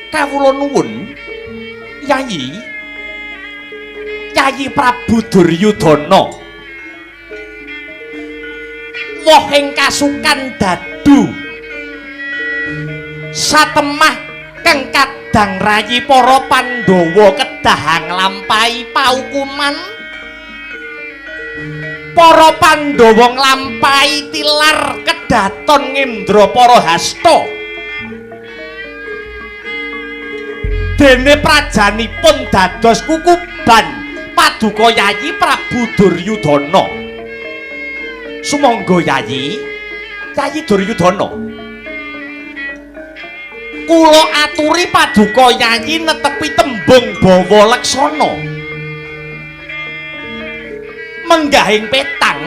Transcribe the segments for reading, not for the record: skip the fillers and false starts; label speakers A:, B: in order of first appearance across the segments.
A: Kawula nuwun Yayi. Yayi Prabu Duryudana. Wohing kasukan dadu satemah kang kadang rayi para Pandhawa kedah nglampahi paukuman. Para Pandhawa nglampahi tilar kedaton ngendra para hasta. Dene prajanipun dados kukuban paduka Yayi Prabu Duryudana. Sumangga Yayi, Yayi Duryudana. Kula aturi paduka Yayi netepi tembung bawa leksana. Menggahing petang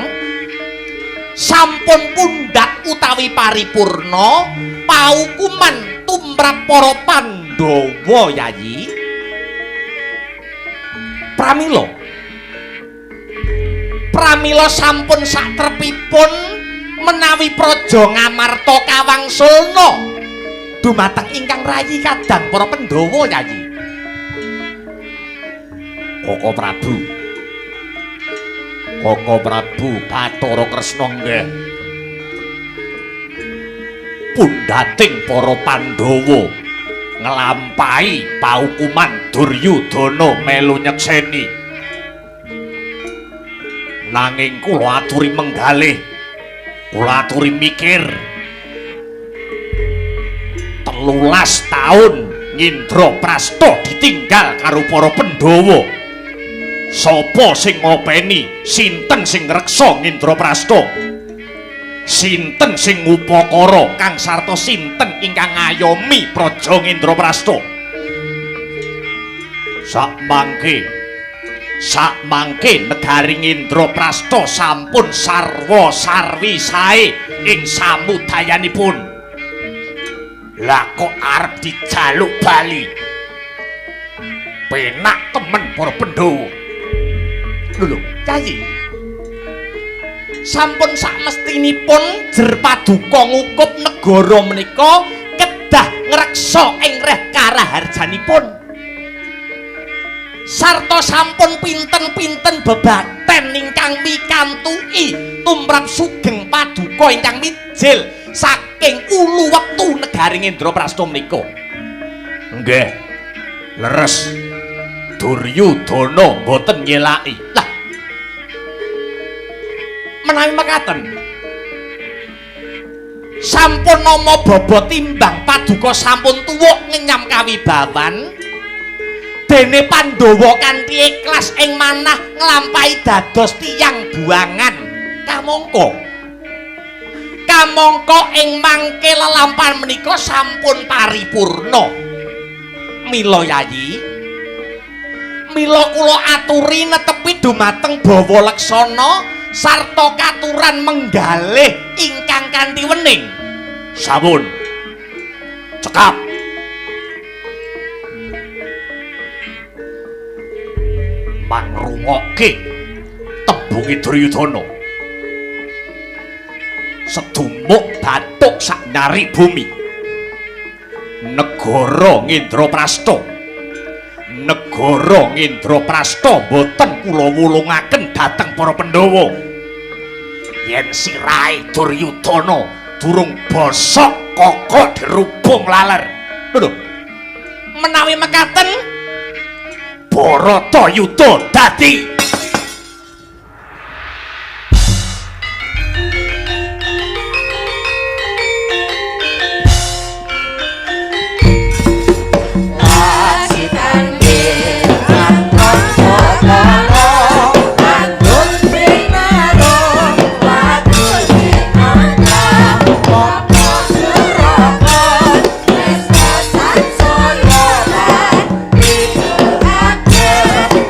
A: sampun pundhat utawi paripurna paukuman tumrap para Pandhawa Yayi. Pramila Pramila sampun satrepipun menawi praja Ngamarta kawangsulna dumateng ingkang rayi kadang para Pandhawa Yayi. Koko Prabu, Koko Prabu Bathara Kresna nggih. Pundhating para Pandhawa nglampahi paukuman Duryudana melu nyekseni. Nanging kula aturi menggalih, kula aturi mikir. 13 taun Ngindraprasta ditinggal karo para Pandhawa. Sapa sing ngopeni? Sinten sing ngreksa Ngindraprasta? Sinten sing ngupakara kang sarta sinten ingkang ngayomi praja Ngindraprasta? Sakmangke negari Ngindraprasta sampun sarwa sarwi sae ing samudayanipun. Lah kok arep dijaluk bali? Penak temen para Pandhawa. Lho, Yayi. Sampun sakmestinipun jer paduka ngukup negara menika kedah ngreksa ing reh karaharjanipun. Sarta sampun pinten-pinten bebaten ingkang mikantuki tumrap sugeng paduka ingkang mijil saking ulu wektu negari Ngindraprasta menika. Nggih. Leres. Duryudana mboten nyelaki. Lah, menawi mekaten sampun nama baba timbang paduka sampun tuwuk ngenyam kawibawan. Dene Pandhawa kanthi ikhlas ing manah nglampahi dados tiyang buangan. Kamangka kamangka ing mangke lelampahan menika sampun paripurna. Mila Yayi, mila kula aturi netepi dumateng bawa leksana sarta katuran menggalih ingkang kanthi wening. Sampun. Cekap. Mangrungokke tembunge Duryudana. Sedumuk bathuk sak nyari bumi. Negara Ngindraprasta. Negara Ngindraprasta mboten kula wulungaken dhateng para Pandhawa. Yen sirahe Duryudana durung bosok koko dirubung laler. Lho, menawi mekaten Bharatayuda dadi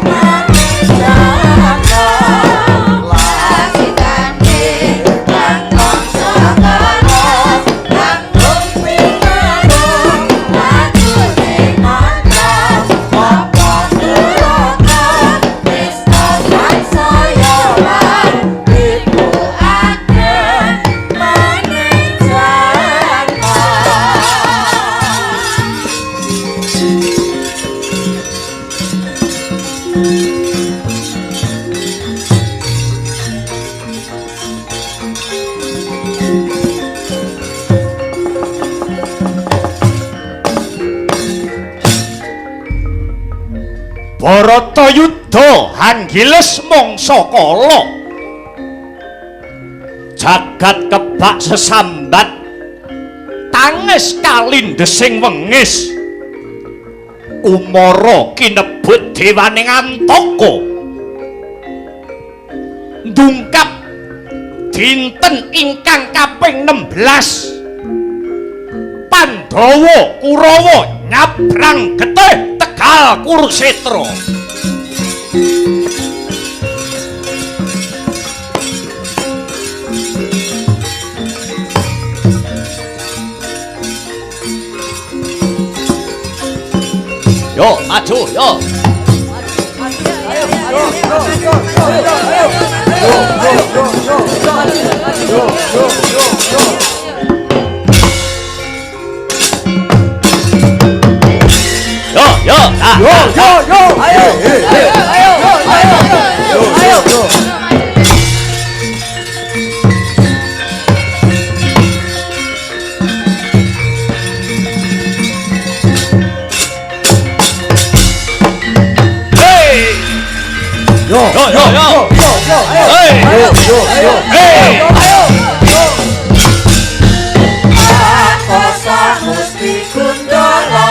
B: Manisya.
A: Trenggilis mangsa kala. Jagat kebak sesambat tangis kalindhesing wengis. Kumara kinebut dewaning Antaka. Ndungkap dinten ingkang kaping 16. Pandhawa Kurawa nyabrang getih Tegal Kurusetra. Yo, maju, yo.
B: Ayo, yo, yo, yo, yo, yo, yo, yo, yo, yo.
A: Yo, yo,
B: yo, yo, yo, ayo, ayo, ayo, ayo, ayo, yo.
A: Hey,
B: yo,
A: yo, yo, yo,
B: yo, ayo, ayo, yo, ayo,
A: hey,
B: ayo, yo.
C: Akosa musti gundala.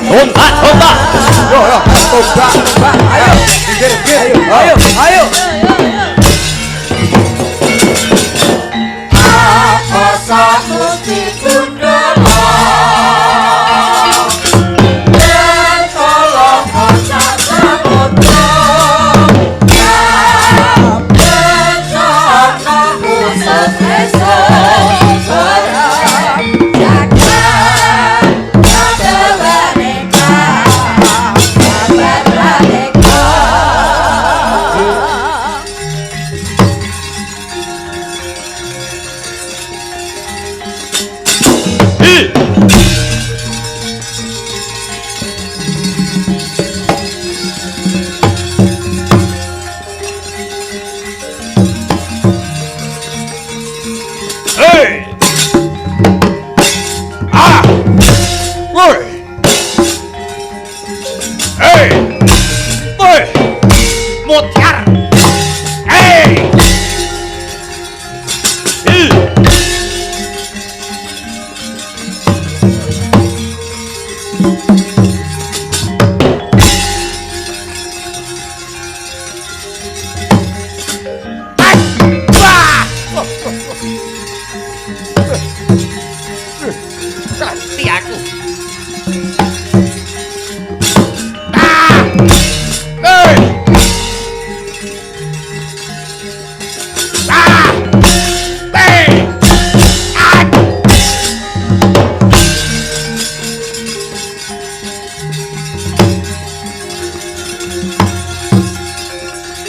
A: Tombak, tombak.
B: Yo, yo, tombak, tombak. Ayo, minggir, minggir. Ayo, ayo.
C: Akosa musti gundala.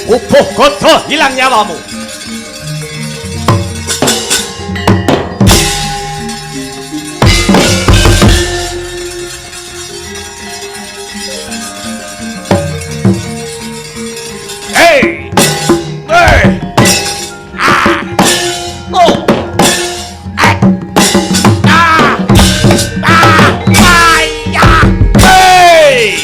A: Ubuh godho hilang nyawamu. Hey! Hey! Ah! Oh! Eh! Ah! Ah! Ah! Hey!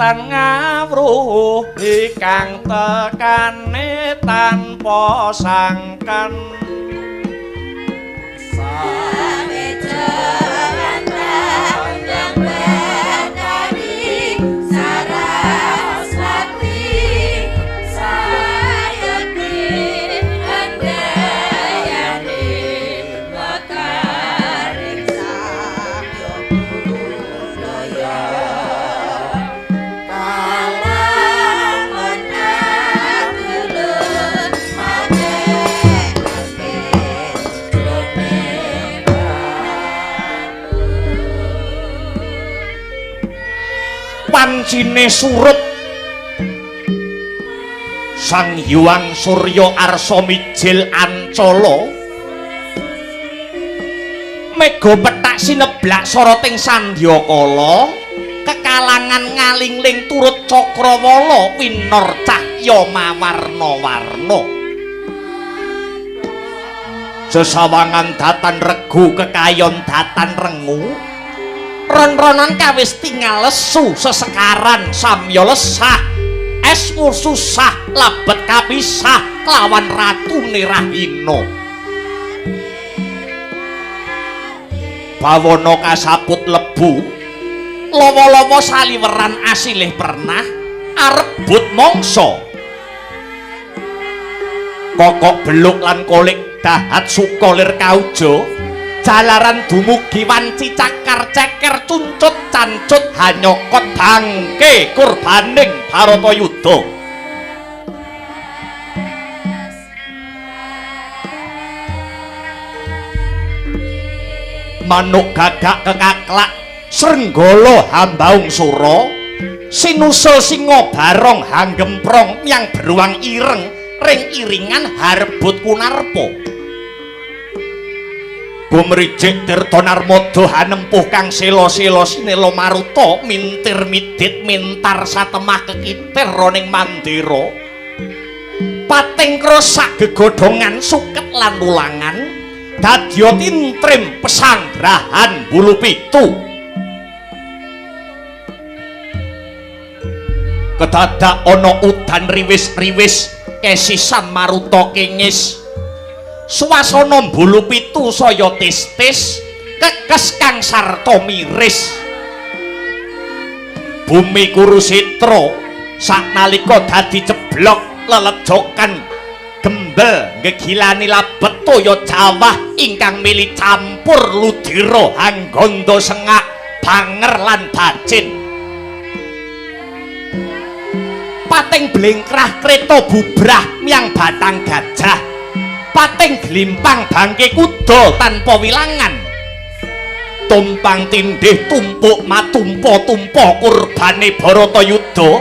A: Datan ngawruhi kang tekane tanpa sangkan. Pancine surut Sang Hyang Surya Arsa mijil ancala, mega pethak sineblak soroting sandyakala, kekalangan ngalingling turut cakrawala winor cahya mawarna-warna. Sesawangan datan regu kekayon datan rengu, ron-ronan kawis tingal lesu sesekaran samya lesah, esmu susah labet kapisah kelawan ratune Rahina. Bawana kasaput lebu, lawa-lawa saliweran asilih pernah arebut mangsa. Kokok beluk lan kolik dahat suka lir kauja, jalaran dumugi wanci cakar ceker cuncut cancut hanyokot bangke kurbaning Bharatayuda. Manuk gagak kekaklak srenggala hambaung sura, sinusul singa barong hanggemprong yang beruang ireng ring iringan harebut kunarpa. Gumrijik Tirta Narmada hanempuh kang sela-sela sinela maruta mintir midit mintar satemah kekitir roning mandira. Pating krosak gegodhongan suket lan ulangan dadya tintrim pesanggrahan bulu pitu. Kedadak ana udan riwis-riwis kesisan maruta kengis. Swasana bulu pitu saya tis-tis kekes kang sarta miris. Bumi Kurusetra saknalika dadi ceblok lelejokan gembel ngegilani labet toya jawah ingkang mili campur ludira hangganda sengak banger lan bacin. Pating blengkrah kreta bubrah miyang batang gajah, pating glimpang bangke kuda tanpa wilangan, tumpang tindih tumpuk matumpa-tumpa kurbane Bharatayuda.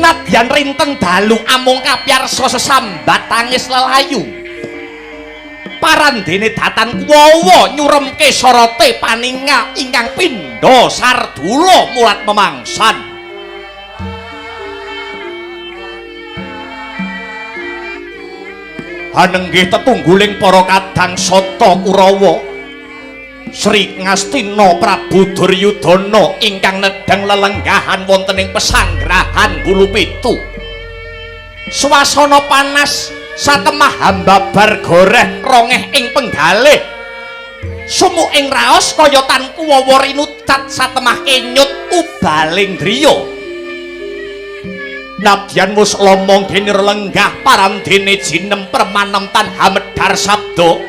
A: Nadyan rinten dalu amung kapyarsa sesambat tangis lelayu, parandene datan kuwawa nyuremke sorote paningal ingkang pindha sardula mulat memangsan. Hanenggih tetungguling para kadang sata Kurawa, Sri Ngastina Prabu Duryudana ingkang nedheng lelenggahan wonten ing pesanggrahan Bulu Pitu. Swasana panas satemah hambabar goreh rongeh ing penggalih, sumuk ing raos kaya tan kuwawa rinucat satemah kenyut ubaling driya. Nadyan wus lomong denir lenggah parandene jinem permanem tan hamedhar sabda,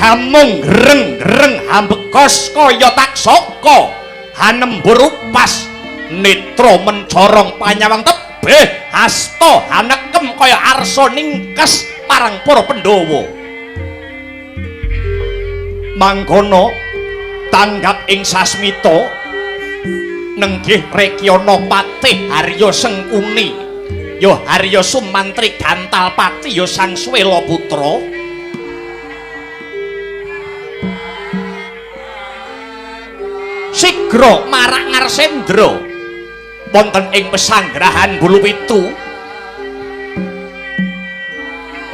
A: hamung greng-greng hambekos kaya taksaka hanembur upas, netra mencorong panyawang tebih hasta hanekem kaya arsa ningkes marang para Pandhawa. Mangkono tanggap ing sasmita nenggih Rekyana Patih Harya Sengkuni ya Harya Sumantri Gantalpati ya Sang Swela Putra. Sigra marak Ngarsendra wonten ing pesanggrahan Bulu Pitu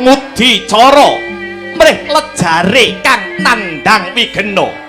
A: ngudi cara mrih lejare kang nandhang wigena.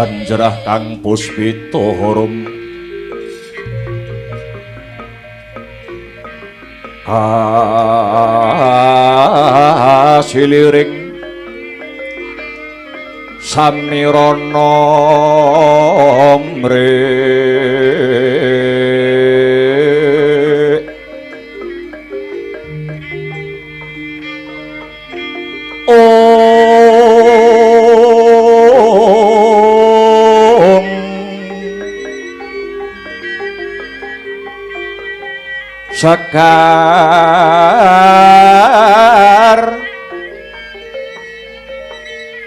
D: Hanjrah kang puspita harum kasiliring samirana mrik Om Sekar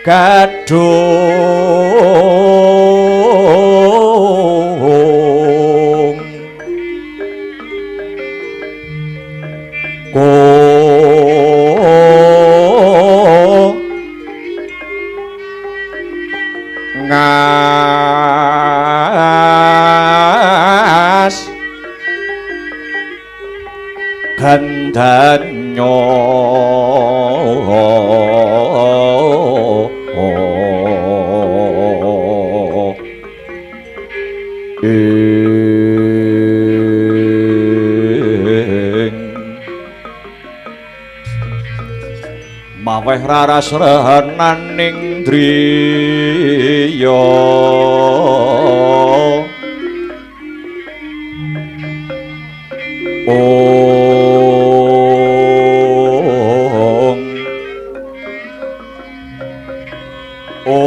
D: Gadung Ko Ngas Gandanyo ing maweh raras rehenaning driya Om Om Om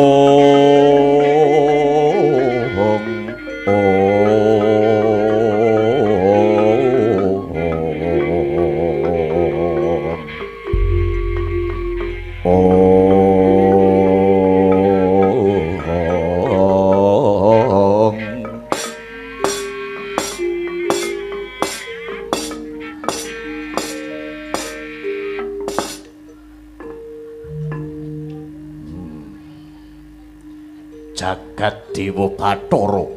D: Om.
A: Jagat Dewa Bathara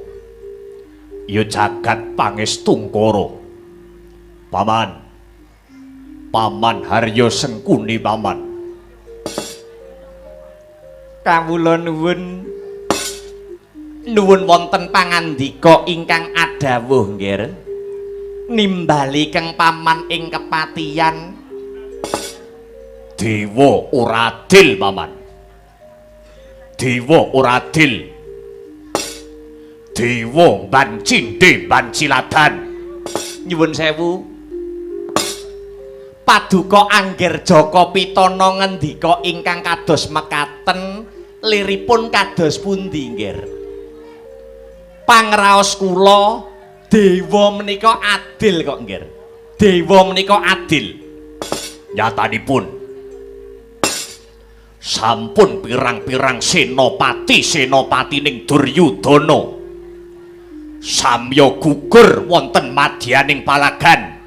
A: ya jagat pangestungkara. Paman, Paman Harya Sengkuni Paman. Kawula nuwun nuwun wonten pangandika ingkang adhawuh nggih. Nimbali keng paman ing kepatihan. Dewa ora adil Paman. Dewa ora adil. Dewa ban cindhe ban ciladan. Nyuwun sewu. Paduka Angger Jaka Pitana ngendika ingkang kados mekaten liripun kados pundi nggih? Pangraos kula dewa menika adil kok nggih. Dewa menika adil. Nyatanipun sampun pirang-pirang senopati senopatining Duryudana samya gugur wonten madyaning palagan.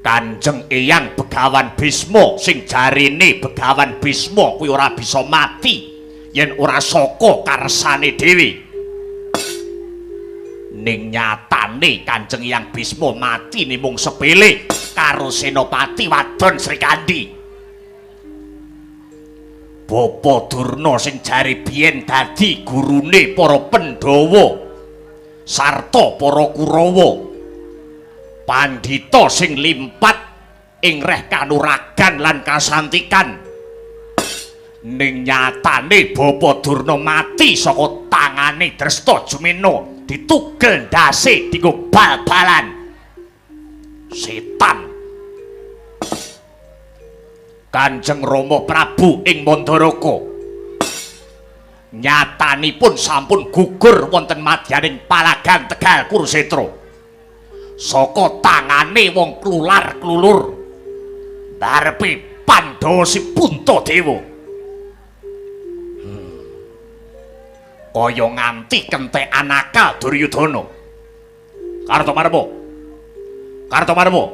A: Kanjeng Eyang Begawan Bisma sing jarene Begawan Bisma kuwi ora bisa mati yen ora saka karsane dhewe. Ning nyatane Kanjeng Eyang Bisma mati mung sepele karo senopati wadon Srikandi. Bapa Durna sing jare biyen dadi gurune para Pandhawa sarta para Kurawa, pandhita sing limpat ing reh kanuragan lan kasantikan. Ning nyatane Bapa Durna mati saka tangane Dresta Jumena, ditugel ndase dienggo bal-balan. Setan. Kanjeng Rama Prabu ing Mandaraka nyatanipun sampun gugur wonten madyaning palagan Tegal Kurusetra saka tangane wong klular-klulur ngarepe Pandhawa si Puntadewa. Kaya nganti kentekan akal Duryudana. Kartomarma, Kartomarma,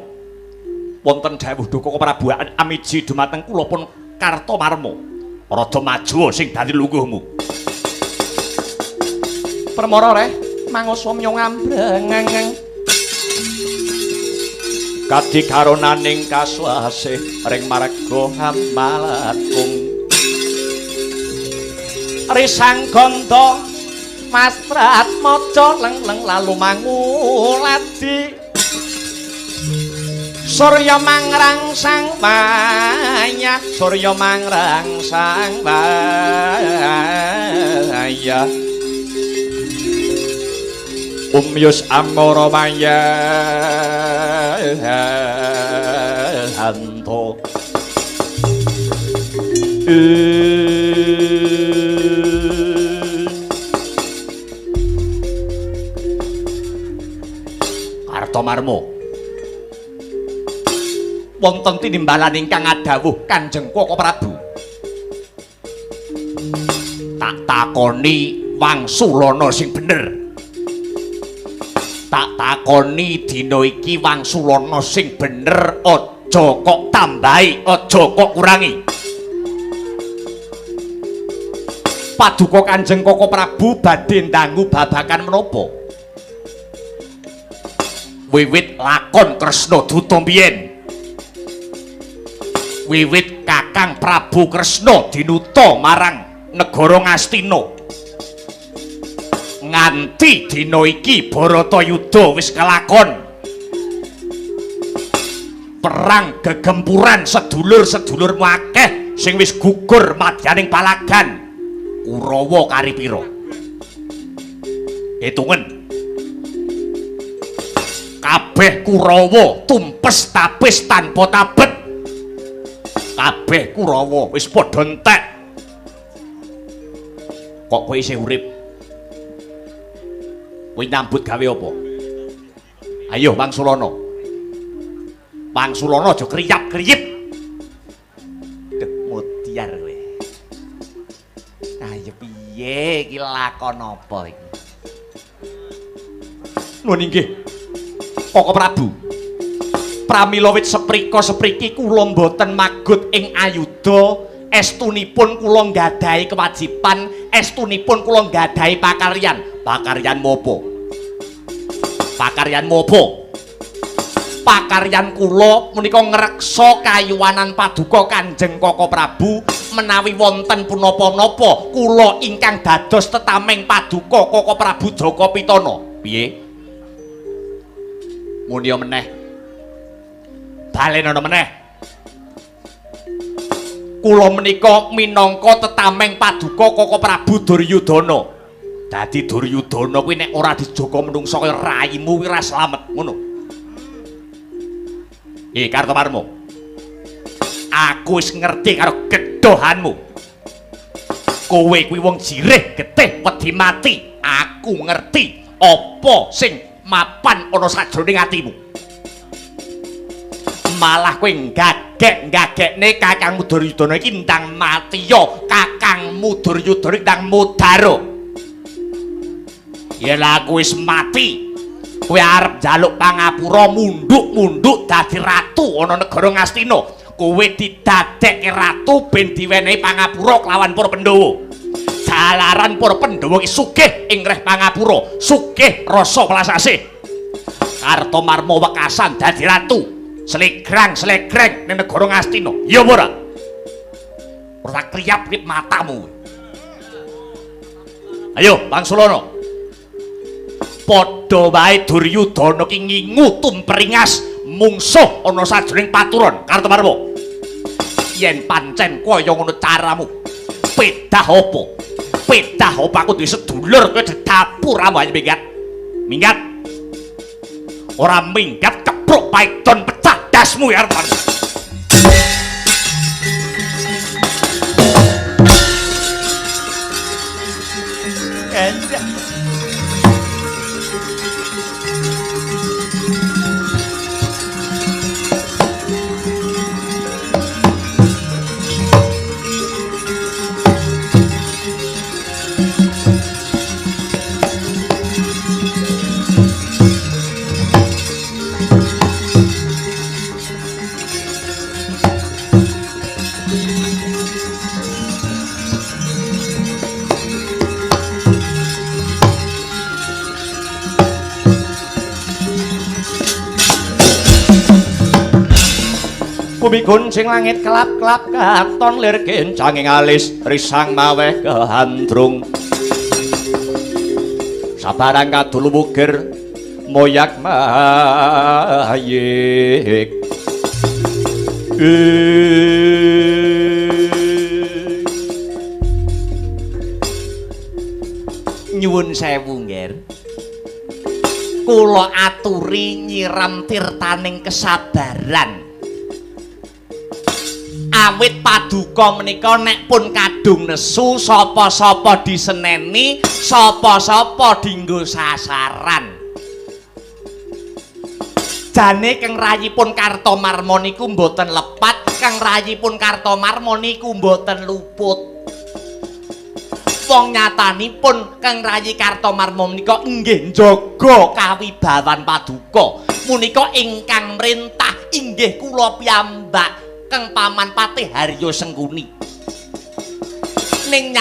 A: wonten dawuh duka Prabu Amiji dumateng kula pun Kartomarma. Rada maju sing dadi lungguhmu. Permara reh mangoso mnyong ambrengeng
D: Kadikaronaning kaswasih ring marga hamalatung.
A: Risang gandha Mastrat maca leng-leng lalu manguladi Surya mangrangsang wayah, surya mangrangsang wayah.
D: Umyus amara mayanto.
A: Kartomarmo wonten tinimbalan ingkang adhawuh Kanjeng Koko Prabu. Tak takoni wangsulana sing bener. Tak takoni dina iki wangsulana sing bener, aja kok tambahi, aja kok kurangi. Paduka Kanjeng Koko Prabu badhe ndangu babagan menapa? Wiwit lakon Kresna Duta mbiyen. Wiwit Kakang Prabu Kresna dinuta marang negara Ngastina. Nganti dina iki Bharatayuda wis kelakon. Perang gegempuran sedulur-sedulurmu akeh sing wis gugur madyaning palagan. Kurawa kari pira? Hitungen. Kabeh Kurawa tumpes tapis tanpa tabet. Kabeh Kurawa wis padha entek. Kok kowe isih urip? Kowe nyambut gawe apa? Ayo Wangsulana. Wangsulana aja kriyap-kriyip. Duh, mutiar kowe. Ayo piye iki lakon apa iki? Nuwun inggih. Koko Prabu. Pramila wit seprika sepriki kula mboten magut ing ayuda, estunipun kula nggadahi kewajiban, estunipun kula nggadahi pakaryan. Pakaryanmu apa? Pakaryanmu apa? Pakaryan kula menika ngreksa kayuwanan paduka Kanjeng Koko Prabu menawi wonten punapa-napa kula ingkang dados tetameng paduka Koko Prabu Jaka Pitana. Piye? Muniya meneh. Balenono meneh. Kula menika minangka tetameng paduka Koko Prabu Duryudana. Dadi Duryudana kuwi nek ora dijaga menungsa kaya raimu kuwi ora slamet, ngono. Kartomarmo. Aku wis ngerti karo gedhohanmu. Kowe kuwi wong jirih getih wedi mati. Aku ngerti apa sing mapan ana sajroning atimu. Malah kowe nggagek-nggagekne Kakangmu Duryudana iki ndang matiya, Kakangmu Duryudana ndang mudara. Yen aku wis mati, kowe arep njaluk pangapura mundhuk-mundhuk dadi ratu ana negara Ngastina. Kowe didadekke ratu ben diwenehi pangapura kelawan para Pandhawa. Jalaran para Pandhawa iki sugih ing reh pangapura, sugih rasa welas asih. Kartomarmo wekasan dadi ratu, selegrang-selegreng ning negara Ngastina. Ya apa ora? Ora kriyap-kriyip matamu. Ayo, Wangsulana. Padha wae Duryudana ki ngingu tumpringas mungsuh ana sajroning paturon. Kartomarmo, yen pancen kaya ngono caramu, pedah apa? Pedah apa aku duwe sedulur kowe dapuramu ayo minggat. Minggat. Ora minggat kepruk paidon pecah dasmu ya Kartomarmo. Enjak.
D: Bumi guncing langit kelap-kelap katon lir kencanging alis risang maweh kehandrung. Sabarang kadul wukir moyak mayik.
A: Nyuwun sewu, Ngger. Kula aturi nyiram tirtaning kesabaran. Awit paduka menika nek pun kadung nesu, sapa-sapa diseneni, sapa-sapa dinggo sasaran. Jane keng rayipun Kartomarma niku mboten lepat, keng rayipun Kartomarma niku mboten luput. Wong nyatanipun keng rayi Kartomarma menika inggih njaga kawibawan paduka. Munika ingkang mrintah inggih kula piyambak keng Paman Patih Haryo Sengkuni. Ning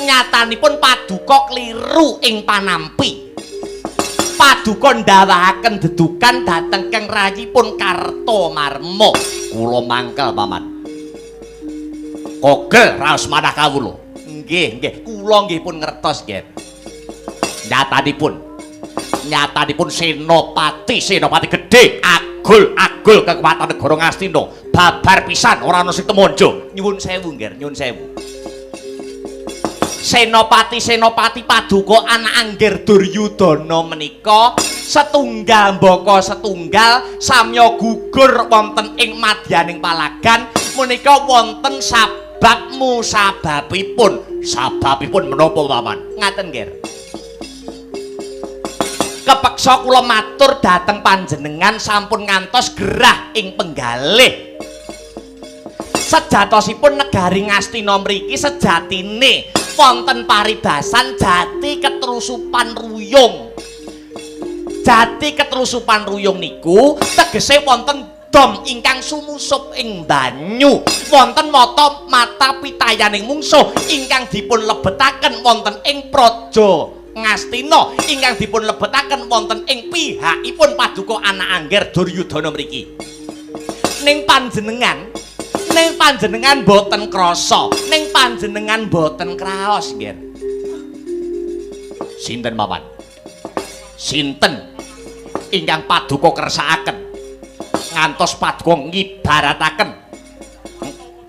A: nyatanipun paduka kliru ing panampi. Paduka ndawahaken dedukan dhateng keng rayipun Kartomarma.
D: Kula mangkel, Paman. Kogel raos manah kawula.
A: Nggih, nggih, kula nggih pun ngertos, nggih.
D: Nyatanipun senopati gedhe agul-agul kekuatan negara Ngastina babar pisan ora ana sing temonjo.
A: Nyuwun sewu, nggih, nyuwun sewu. Senopati-senopati paduka anak Angger Duryudana menika setunggal mbaka setunggal samya gugur wonten ing madyaning palagan menika wonten sabab musababipun.
D: Sababipun menapa, Paman?
A: Ngaten, nggih. Kepeksa kula matur dhateng panjenengan sampun ngantos gerah ing penggalih. Sejatosipun negari Ngastina mriki sejatine wonten paribasan jati ketrusupan ruyung. Jati ketrusupan ruyung niku tegese wonten dom ingkang sumusup ing banyu, wonten mata mata pitayaning mungsuh ingkang dipun lebetaken wonten ing praja Ngastina ingkang dipun lebetaken wonten ing pihakipun paduka anak Angger Duryudana mriki. Ning panjenengan boten krasa, ning panjenengan boten kraos, nggih.
D: Sinten, Paman? Sinten ingkang paduka kersakaken ngantos paduka ngibarataken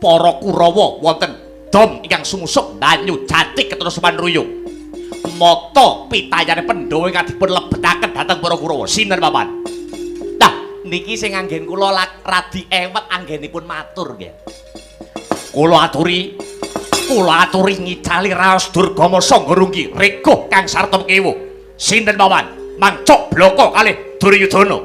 D: para Kurawa wonten dom ingkang sumusup banyu jati ketrusupan ruyung? Mata pitayane Pandhawa ingkang dipun lebetaken dhateng para Kurawa. Sinten, Paman?
A: Nah, niki sing anggen kula radi ewet anggenipun matur, nggih.
D: Kula aturi ngicali raos Durgama Sangga Runggi reguh kang sarta pekewuh. Sinten, Paman? Mangcuk blaka kalih Duryudana.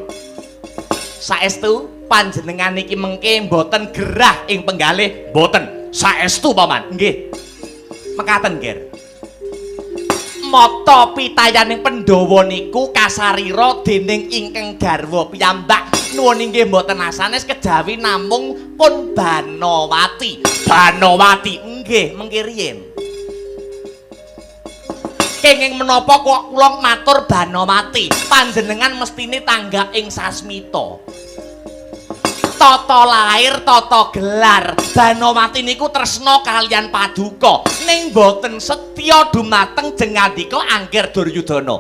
A: Saestu panjenengan niki mengke mboten gerah ing penggalih?
D: Mboten. Saestu, Paman.
A: Nggih. Mekaten, nggih. Mata pitayaning Pandhawa niku kasarira dening ingkang garwa piyambak. Nuwun inggih mboten asanes kejawi namung pun Banawati.
D: Banawati
A: nggih mengke riyin. Kenging menapa kok kula matur Banawati? Panjenengan mestine tanggap ing sasmita. Tata lair, tata gelar. Banawati niku tresna kalian paduka, ning boten setya dumateng jengandika Angger Duryudana.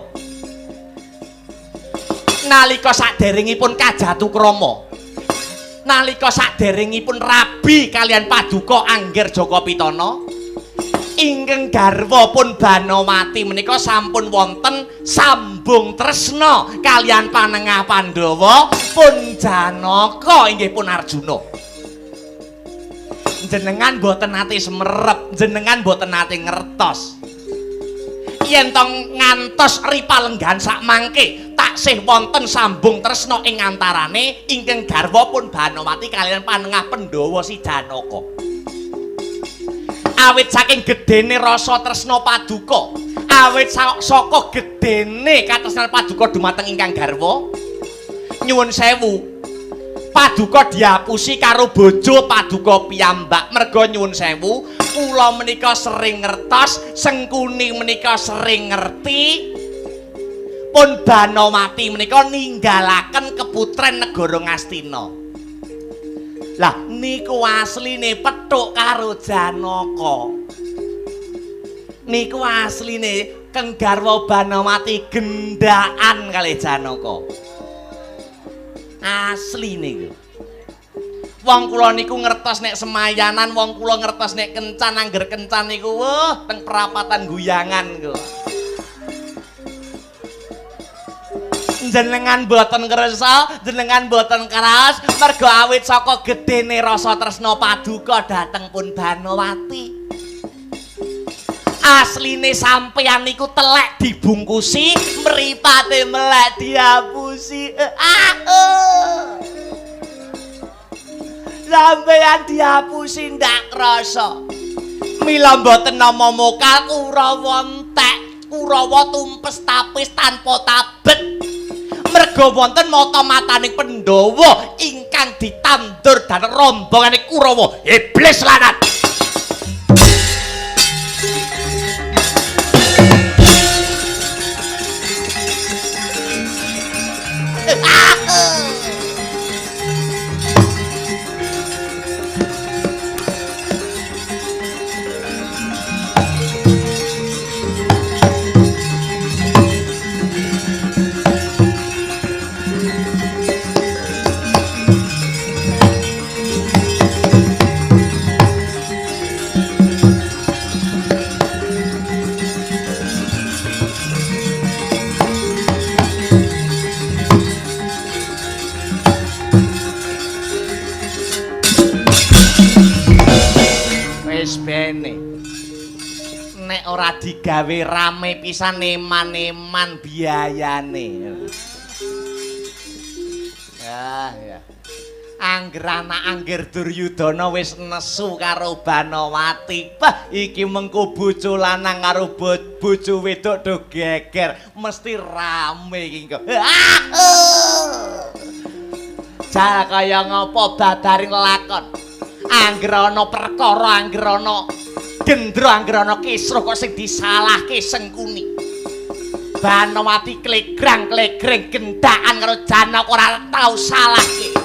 A: Nalika saderengipun kajatukrama, nalika saderengipun rabi kalian paduka Angger Jaka Pitana, ingkang garwa pun Banawati menika sampun wonten sambung tresna kalian panengah Pandhawa pun Janaka inggih pun Arjuna. Jenengan boten nate semerep, jenengan boten nate ngertos. Yen tong ngantos ripalenggahan sak mangke taksih wonten sambung tresna ing antarane ingkang garwa pun Banawati kalian panengah Pandhawa si Janaka. Awit saking gedene rasa tresna paduka, awit saka gedene katresnan paduka dumateng ingkang garwa, nyuwun sewu, paduka diapusi karo bojo paduka piyambak. Merga nyuwun sewu, kula menika sering ngertos, Sengkuni menika sering ngerti, pun Banawati menika ninggalaken keputren negara Ngastina. Lah niku asline pethuk karo Janaka. Niku asline Keng garwa Banawati gendaan kalih Janaka. Asli niku. Wong kula niku ngertos nek semayanan, wong kula ngertos nek kencan, angger kencan niku wah teng perapatan guyangan niku. Jenengan boten kersa, jenengan boten kraos, mergo awit saka gedene rasa tresna paduka dhateng pun Banawati. Asline sampeyan niku telek dibungkusi, mripate melek dihapusi. Sampeyan dihapusi ndak krasa. Mila mboten nama mokal Kurawa entek, Kurawa tumpes tapis tanpa tabet. Merga wonten mata-mataning Pandhawa ingkang ditandur dhateng rombongane Kurawa iblis lanat. Nek ora digawe rame pisan eman-eman biayane. Ya, ya. Angger anak angger Duryudana wis nesu karo Banawati. Bah, iki mengko bojo lanang karo bojo wedok do geger, mesti rame iki kok. Jal kaya ngopo babaring lakon. Angger ana perkara, angger ana gendro, angger ana kisruh kok sing disalahke Sengkuni. Banawati klegrang-klegreng gendaan karo Janaka ora tau salahke.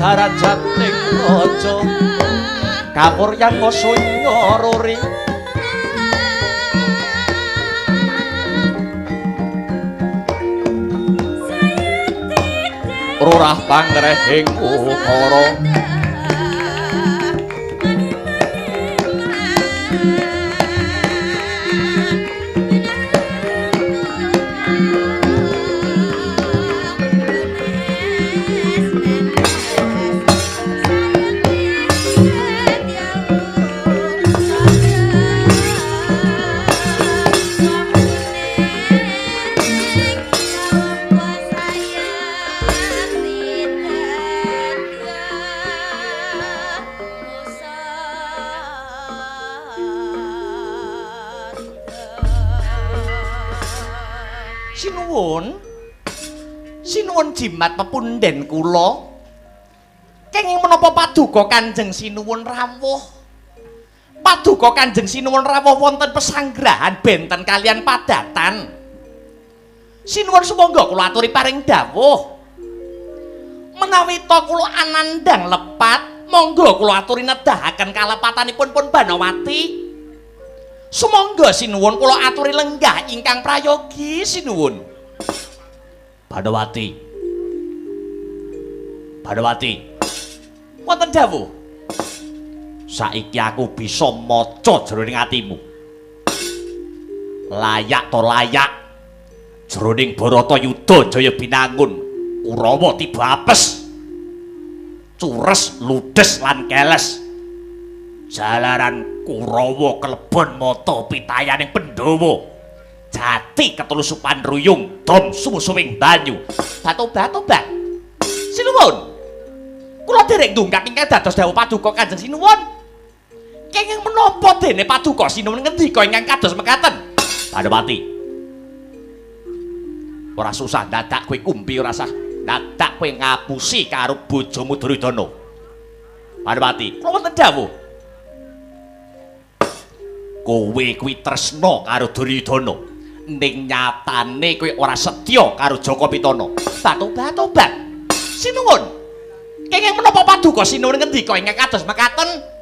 A: Darajating raja kapuryan sunya ruri rurah pangrehing ukara Sinuwun, sinuwun jimat pepunden kula. Kenging menapa paduka Kanjeng Sinuwun rawuh? Paduka Kanjeng Sinuwun rawuh wonten pesanggrahan benten kalian padatan. Sinuwun sumangga kula aturi paring dawuh. Menawi ta kula anandhang lepat, monggo kula aturi nedahaken kalepatanipun pun Banawati. Sumangga sinuwun kula aturi lenggah ingkang prayogi sinuwun.
D: Banowati. Banowati. Wonten dawuh. Saiki aku bisa maca jroning atimu. Layak to layak jroning Baratayuda Jaya Binangun Kurawa tiba apes. Cures, ludes lan keles. Jalaran Kurawa kelebon mata pitayaning Pandhawa. Jati ketulusupan ruyung dom sumusuwing banyu. Batobat-tobat. Sinuwun. Kula derek ndungkap ingkang dados dawuh paduka Kanjeng Sinuwun. Kenging menapa dene paduka Sinuwun ngendika ingkang kados mekaten? Banowati. Ora susah dadak kowe kumpi, ora sah dadak kowe ngapusi karo bojomu Duryudana. Banowati, kula wonten dawuh. Kowe kuwi tresna karo Duryudana. Ning nyatane kowe ora setya karo Jaka Pitana. Batobat-tobat. Sinuwun. Kenging menapa paduka Sinuwun ngendika ingkang kados mekaten?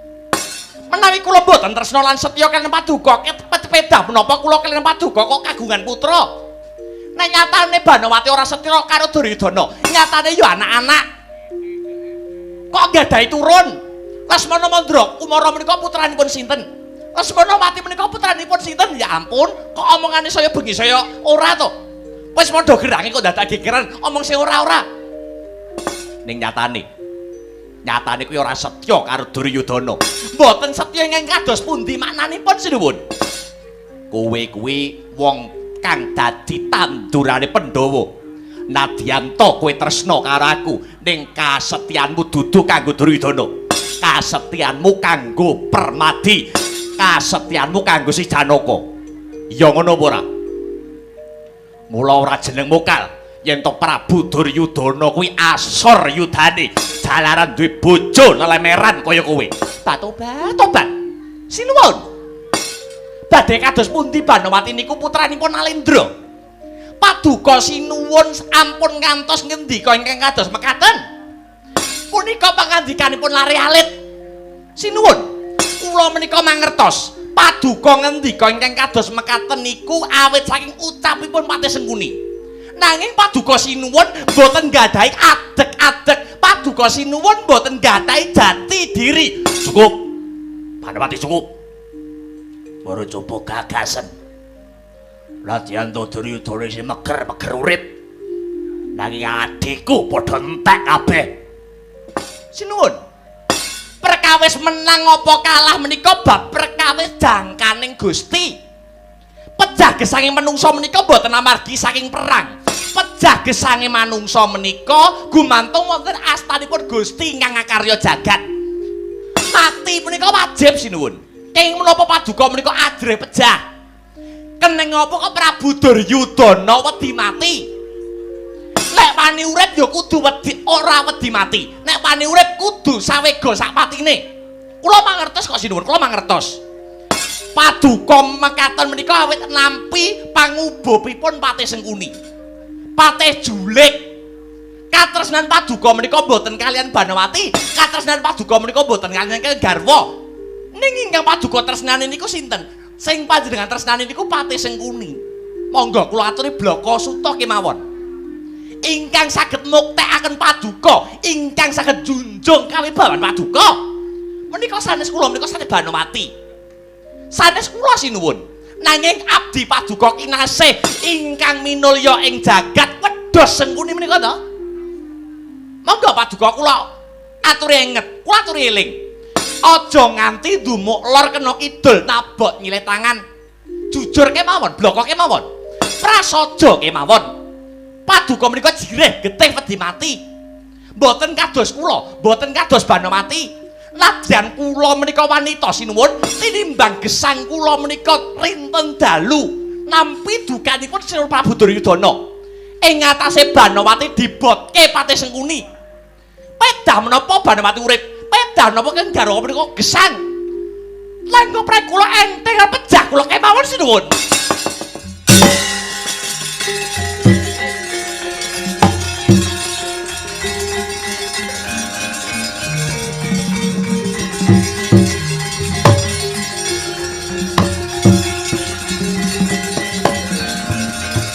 D: Menawi kula mboten tresna lan setya kaliyan paduka, ketepet menapa kula kaliyan paduka kok kagungan putra? Nek nyatane Banowati ora setya karo Duryudana, nyatane ya anak-anak kok nggadahi turun. Lesmana Mandra Kumara menika putranipun sinten? Lesmana Mati menika putranipun sinten? Ya ampun, kok omongane saya bengi saya ora to. Wis padha gerange kok dadak gegeran omong sing ora-ora. Ning nyatane, nyatane kuwi ora setya karo Duryudana. Mboten setya ingkang kados pundi maknanipun Sinuwun? Kowe kuwi wong kang dadi tandurane Pandhawa. Nadyan ta kowe tresna karo aku, ning kasetyanmu dudu kanggo Duryudana. Kasetyanmu kanggo Permadi. Kasetyanmu kanggo si Janaka. Ya ngono apa ora? Mula ora jeneng mokal yen to Prabu Duryudana kuwi asor yudane jalaran duwe bojo lelemeran kaya kowe. Batobat-tobat. Sinuwun. Badhe kados pundi Banowati niku putranipun Nalendra? Paduka Sinuwun ampun ngantos ngendika ingkang kados mekaten. Punika pangandikanipun lare alit. Sinuwun, kula menika mangertos paduka ngendika ingkang kados mekaten niku awit saking ucapipun Patih Sengkuni. Nanging paduka Sinuwun boten nggadahi adeg-adeg, paduka Sinuwun boten nggadahi jati diri. Cukup. Banowati cukup. Baru coba gagasen. Nadyan to Duryudana isih meger-meger urip. Nanging adhiku padha entek kabeh. Sinuwun. Perkawis menang apa kalah menika bab perkawis jangkaning Gusti. Pejah gesange manungsa menika mboten amargi saking perang. Pejah gesange manungsa menika gumantung wonten astanipun Gusti ingkang ngakarya jagat. Mati menika wajib Sinuwun. Kenging menapa paduka menika ajrih pejah. Keneng apa kok Prabu Duryudana wedi mati? Nek wani urip ya kudu wedi, ora wedi mati. Nek wani urip kudu sawega sak patine. Kula mangertos kok Sinuwun, kula mangertos. Paduka mekaten menika awit nampi pangubupipun Patih Sengkuni. Patih Julik. Katresnan paduka menika mboten kaliyan Banowati, katresnan paduka menika mboten kaliyan garwa. Ning ingkang paduka tresnane niku sinten? Sing panjenengan tresnane niku Patih Sengkuni. Monggo kula aturi blaka suta kemawon. Ingkang saged muktekaken paduka, ingkang saged junjung kawibawan paduka. Menika sanes kula, menika sanes Banowati. Sanes kula Sinuwun. Nanging abdi paduka kinasih ingkang minulya ing jagat wedhus Sengkuni menika to. Monggo paduka kula aturi enget, kula aturi eling. Aja nganti ndumuk lor kena kidul nabok nyilih tangan. Jujur kemawon, blaka kemawon. Prasaja kemawon. Paduka menika jirih getih wedi mati. Mboten kados kula, mboten kados Banowati. Nadyan kula menika wanita Sinuwun, tinimbang gesang kula menika rinten dalu nampi dukanipun Sinuwun Prabu Duryudana. Ing ngatasé Banowati dibotke Patih Sengkuni. Pedah menapa Banowati urip? Pedah napa keng garwa menika gesang. Lan ngoprek kula enteng pejah kula kemawon Sinuwun.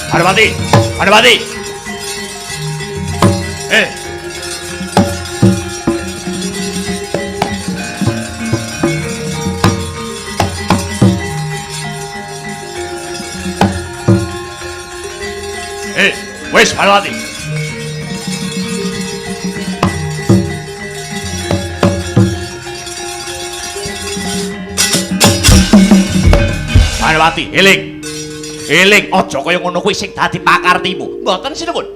D: Banowati, Banowati. Wis Banowati. Banowati, eling. Eling aja kaya ngono kuwi sing dadi pakartimu. Mboten sinuwun.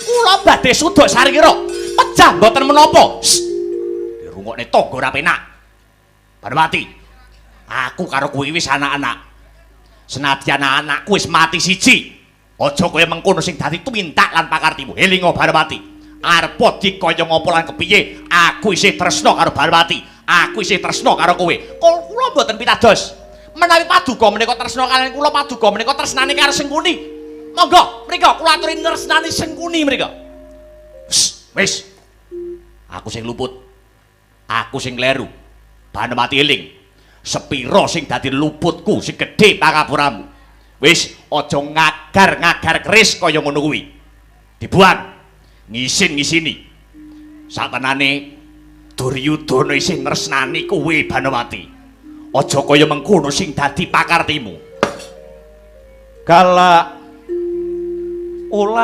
D: Kula badhe suduk sarira. Pejah mboten menapa. Dirungokne tangga ora penak. Banowati, aku karo kowe wis anak-anak. Senadyan anakku wis mati siji. Aja kaya mengkono sing dadi tumindak lan pakartimu. Elinga Banowati. Arepa dikaya ngapa lan kepiye, aku isih tresna karo Banowati. Aku isih tresna karo kowe. Kula mboten pitados. Menawi paduka menika tresna kaliyan kula, paduka menika tresnane karo Sengkuni. Monggo, mriko kula aturi tresnani Sengkuni mriko. Wis. Aku sing luput. Aku sing kleru. Banowati eling. Sepira sing dadi luputku sing gedhe pangapuramu. Wis aja ngagar-ngagar keris kaya ngono kuwi. Dibuang. Ngisin-ngisini. Satenane Duryudana isih tresnani kowe Banowati. Aja kaya mengkono sing dadi pakartimu. Galak ulat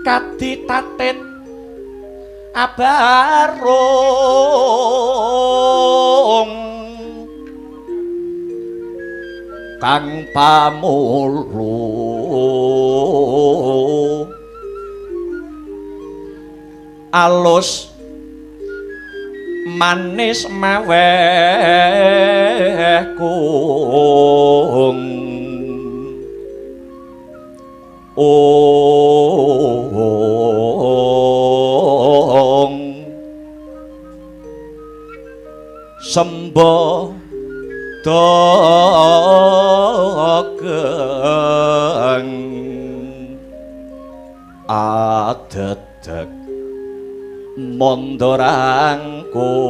D: kaditatit abarung kang pamulu alus manis maweh kung ong sembo dogeng adedeg mondorangkung.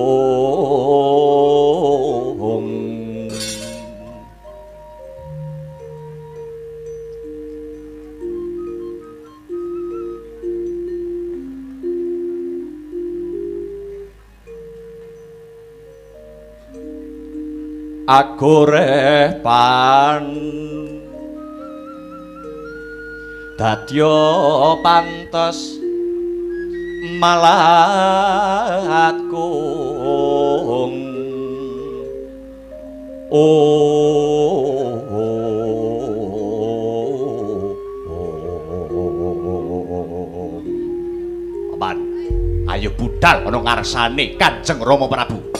D: Agoreh pan dadya pantes malat kung Paman, ayo budal ana ngarsane Kanjeng Rama Prabu.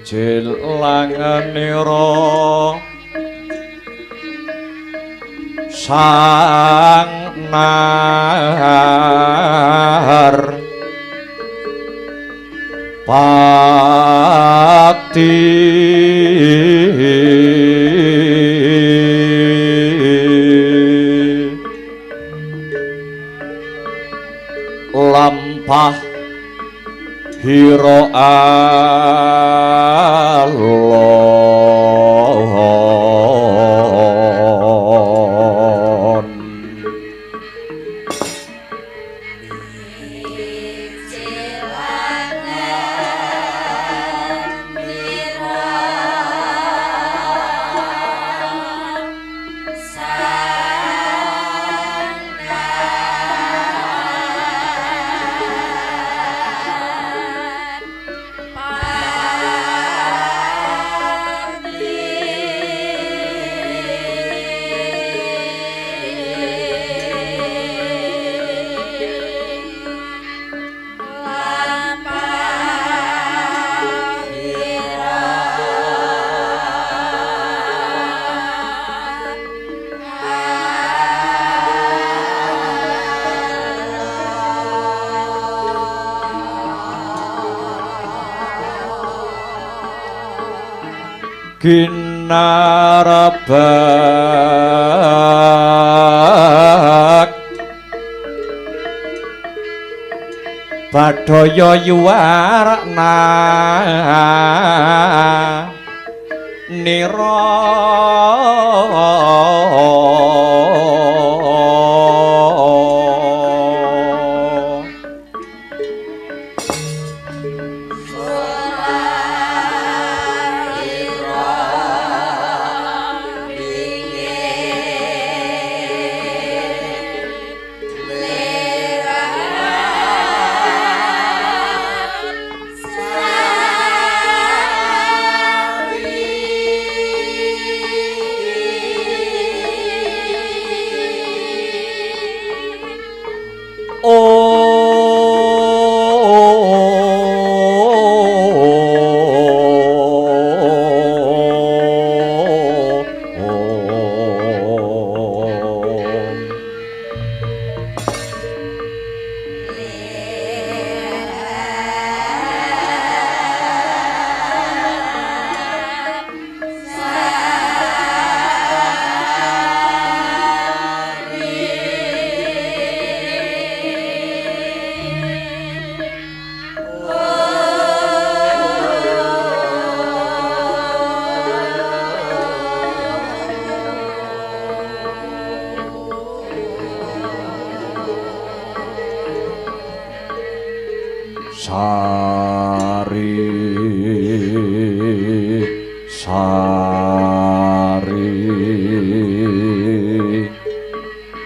E: Wijilanganira sang nar pati lampah hira alon. Ginarabak Badaya yuwarna nira Sari sari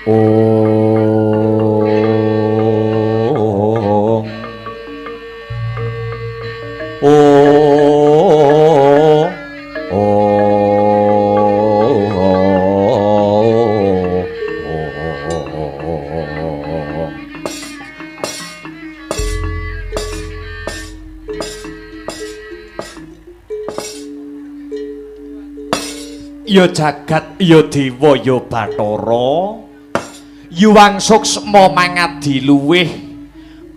E: ong ong ong.
A: Ya jagat ya dewa ya bathara yuwang suksma mangadi luwih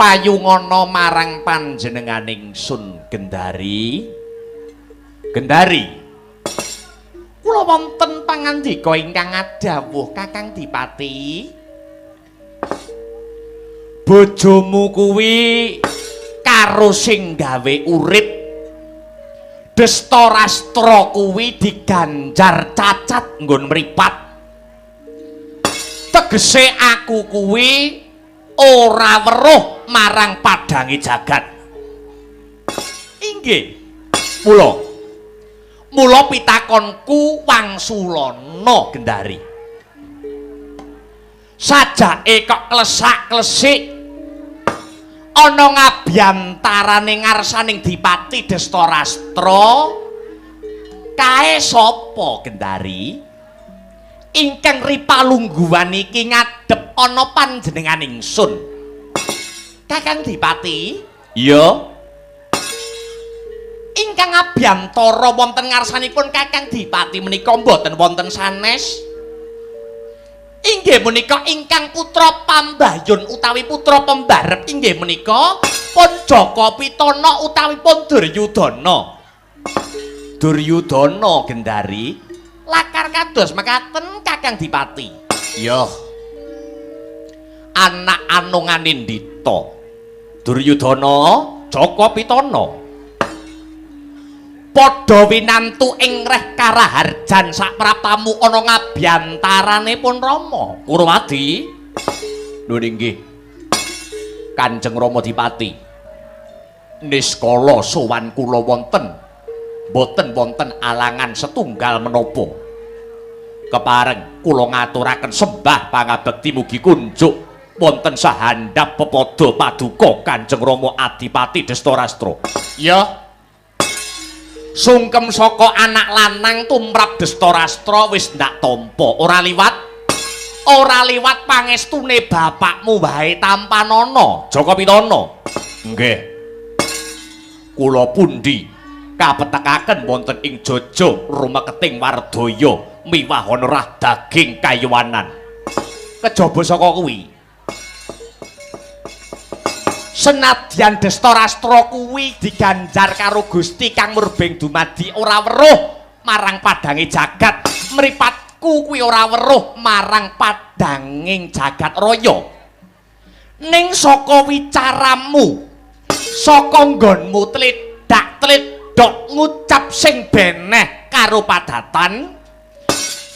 A: payungana marang panjenenganing Sun Gendari. Gendari, kula wonten pangandika ingkang adhawuh Kakang Dipati. Bojomu kuwi karo sing gawe urip Destarastra kuwi diganjar cacat nggon mripat. Tegese aku kuwi ora weruh marang padhange jagat. Inggih. Mula mula pitakonku wangsulana Gendari. Sajake kok klesak-klesik ana ngabyantarane ngarsaning Dipati Destarastra kae sapa Gendari? Ingkang ripalungguhan iki ngadhep ana panjenengan ingsun. Kakang Dipati? Iya. Ingkang Ingkang abiyantara wonten ngarsanipun Kakang Dipati menika mboten wonten sanes. Inggih menika ingkang putra pambayun utawi putra pembarep inggih menika pun Jaka Pitana utawi pun Duryudana. Duryudana Gendari lakar kados mekaten Kakang Dipati. Yo. Anak anungane Ndita. Duryudana Jaka Pitana. Padha winantu ing reh karaharjan sapraptamu ana ngabyantarane pun Rama Kurwadi. Lho inggih. Kanjeng Rama Dipati. Niskala sowan kula wonten boten wonten alangan setunggal menapa. Kepareng kula ngaturaken sembah pangabekti mugi kunjuk wonten sahandhap pepada paduka Kanjeng Rama Adipati Destarastra. Ya. Sungkem saka anak lanang tumrap Destarastra wis ndak tampa, ora liwat pangestune bapakmu wae tampanana Jaka Pitana. Nggih. Kula pundi kapetekaken wonten ing Jojo rumeketing wardaya miwah ana rah daging kayuwanan. Kejaba saka kuwi senadyan Destarastra kuwi diganjar karo Gusti Kang Murbeng dumadi ora weruh marang padange jagat, mripatku kuwi ora weruh marang padanging jagat raya. Ning saka wicaramu, saka nggonmu tledak-tledok ngucap sing beneh karo padatan,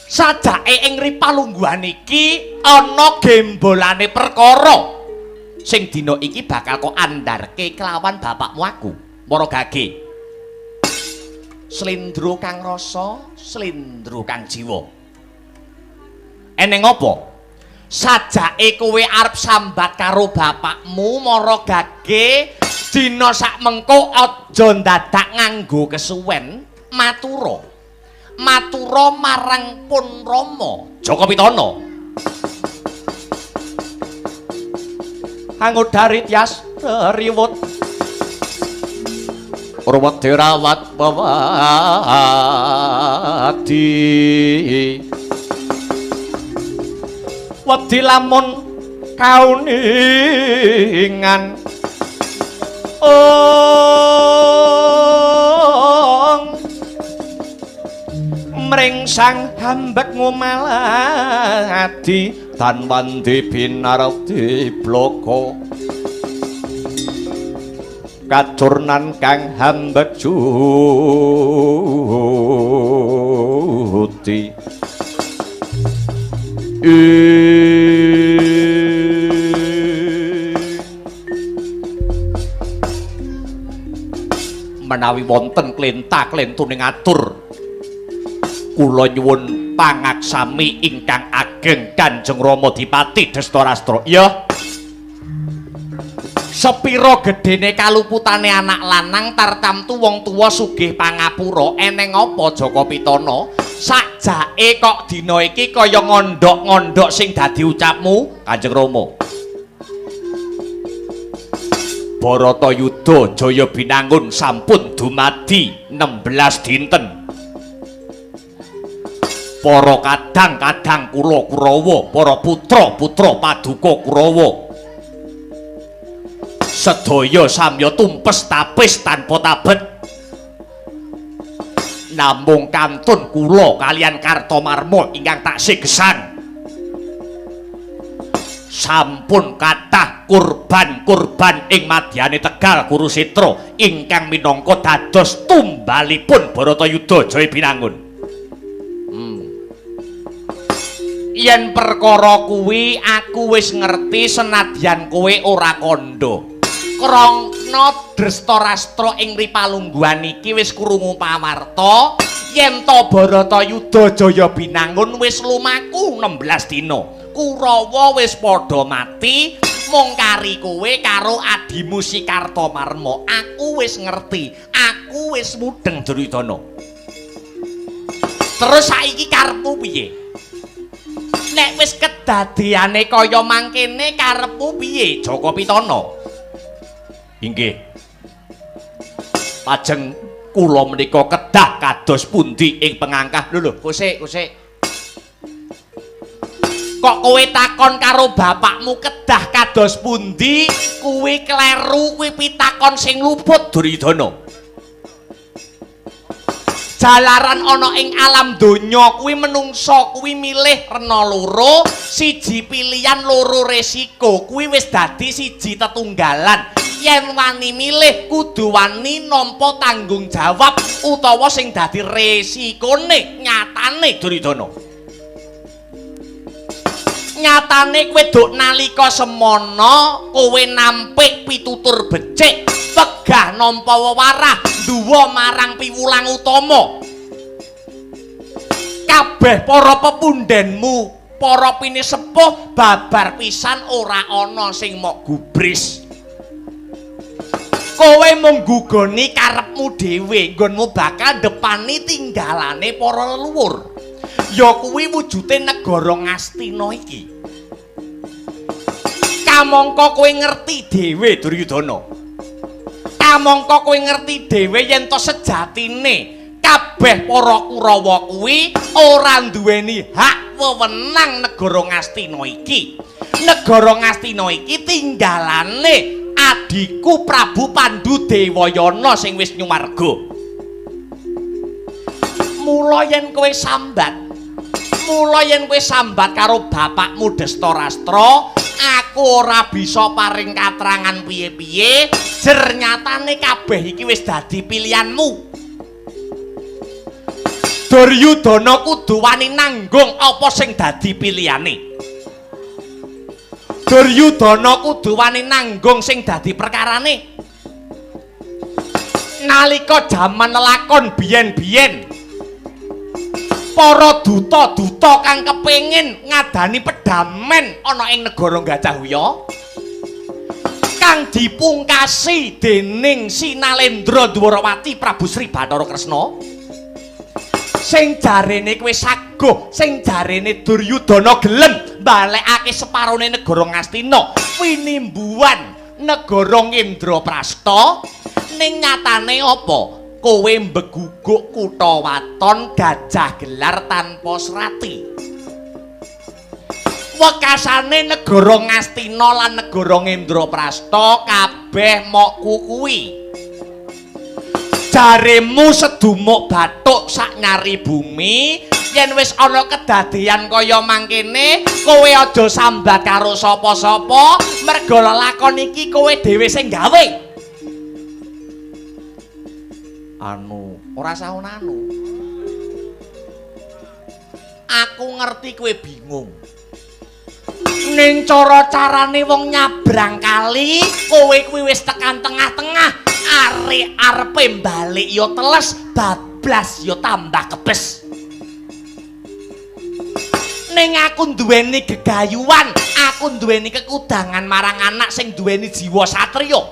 A: sajake ing ripalungguhan iki ana gembolane perkara sing dina iki bakal kok andarke kelawan bapakmu aku Mara Gage. Slendro kang rasa, slendro kang jiwa. Eneng apa? Sajake kowe arep sambat karo bapakmu Mara Gage dina sak mengko aja ndadak nganggo kesuwen matura. Matura marang pun Rama Jaka Pitana. Angodari tias riwut
E: ruwet dirawat wewadi
A: wedi lamun kauningan ong mringsang hambek ngumaladi
E: tan wandi binardi bloko kacurnan kang hambek juti
A: menawi wonten klenta-klentuning atur kula nyuwun pangaksami ingkang ageng Kanjeng Rama Dipati Destarastra. Ya. Sepira gedene kaluputane anak lanang tartamtu wong tuwa sugih pangapura, eneng apa Jaka Pitana? Sajake kok dina iki kaya ngondhok-ngondhok sing dadi ucapmu Kanjeng Rama. Baratayuda Jaya Binangun sampun dumadi 16 dinten. Para kadang-kadang kula Kurawa, para putra-putra paduka Kurawa sedaya samya tumpes tapis tanpa tabet. Namung kantun kula kalian Kartomarma ingkang taksih gesang. Sampun kathah kurban-kurban ing madyane Tegal Kurusetra ingkang minangka dados tumbalipun Baratayuda Jaya Binangun. Yen perkara kuwi aku wis ngerti senadyan kowe ora kandha. Krana Destarastra ing ripalungguhan iki wis krungu pawarta yen to Baratayuda Jaya Binangun wis lumaku 16 dina. Kurawa wis padha mati, mung kari kowe karo adimu si Kartomarma. Aku wis ngerti, aku wis mudheng Duryudana. Terus saiki karepmu piye? Nek wis kedadeane kaya mangkene karepmu piye Jaka Pitana? Inggih. Pajeng
D: Kula menika kedah kados pundi ing pengangkah? Lho lho, kosek kosek. Kok kowe takon karo bapakmu kedah kados pundi? Kuwi kleru, kuwi pitakon sing luput Duryudana. Jalaran ana ing alam donya kuwi menungsa kuwi milih rena loro, siji pilihan loro resiko, kuwi wis dadi siji tetunggalan. Yen wani milih kudu wani nampa tanggung jawab utawa sing dadi resikone nyatane Duryudana. Nyatane kowe duk nalika semana kowe nampik pitutur becik, wegah nampa wewarah duwa marang piwulang utama. Kabeh para pepundhenmu, para pinisepuh babar pisan ora ana sing mok gubris. Kowe mung nggugoni karepmu dhewe, nggonmu bakal ndepani tinggalane para leluhur. Ya kuwi wujude negara Ngastina iki. Kamangka kowe ngerti dhewe Duryudana. Kamangka kowe ngerti dhewe yen to sejatine kabeh para Kurawa kuwi ora nduweni hak wewenang negara Ngastina iki. Negara Ngastina iki tinggalane adhiku Prabu Pandu Dewayana sing wis nyumarga. Mula yen kowe sambat, mula yen kowe sambat karo bapakmu Destarastra, aku ora bisa paring katrangan piye-piye, jer nyatane kabeh iki wis dadi pilihanmu. Duryudana kudu wani nanggung apa sing dadi pilihane. Duryudana kudu wani nanggung sing dadi perkarane. Nalika jaman lelakon biyen-biyen, para duta-duta kang kepengin ngadani pedamen ana ing negara Gajah Huya kang dipungkasi dening Sinalendra Dwarawati Prabu Sri Bathara Kresna sing jarene kowe saguh, sing jarene Duryudana gelem mbalekake separone negara Ngastina winimbuhan negara Indraprasta, ning nyatane apa? Kowe mbeguguk kutha waton gajah gelar tanpa serati. Wekasane negara Ngastina lan negara Indraprasta kabeh mok kukuwi. Jaremu sedumuk bathuk sak nyari bumi, yen wis ana kedadeyan kaya mangkene, kowe aja sambat karo sapa-sapa, merga lelakon iki kowe dhewe sing gawe. Anu, ora saun anu. Aku ngerti kowe bingung. Ning cara-carane wong nyabrang kali, kowe kuwi wis tekan tengah-tengah. Are arepe balik ya teles, bablas ya tambah kebes. Ning aku duweni gegayuhan, aku duweni kekudangan marang anak sing duweni jiwa satriya.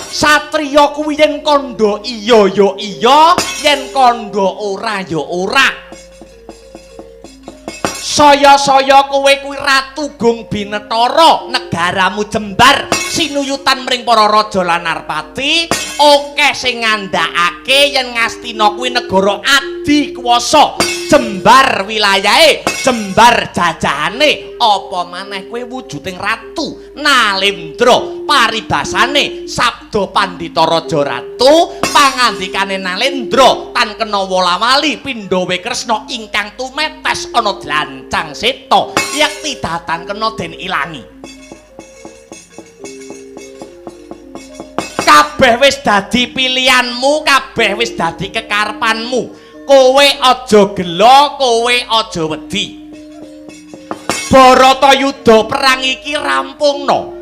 D: Satriya kuwi yen kandha iya ya iya, yen kandha ora ya ora. Saya-saya kowe kuwi Ratu Gung Binetara, negaramu jembar sinuyutan mring para raja lan narpati, akeh sing ngandhakake yen Ngastina kuwi negara adi kuwasa, jembar wilayahe, jembar jajahane, apa maneh kowe wujuding ratu Nalendra, paribasane sabda pandhita raja ratu, pangandikane Nalendra tan kena wola-wali pindhawe Kresna ingkang tumetes ana dlancang seta yekti datan kena den ilangi. Kabeh wis dadi pilihanmu, kabeh wis dadi kekarepanmu. Kowe aja gela, kowe aja wedi. Bharatayuda perang iki rampungno.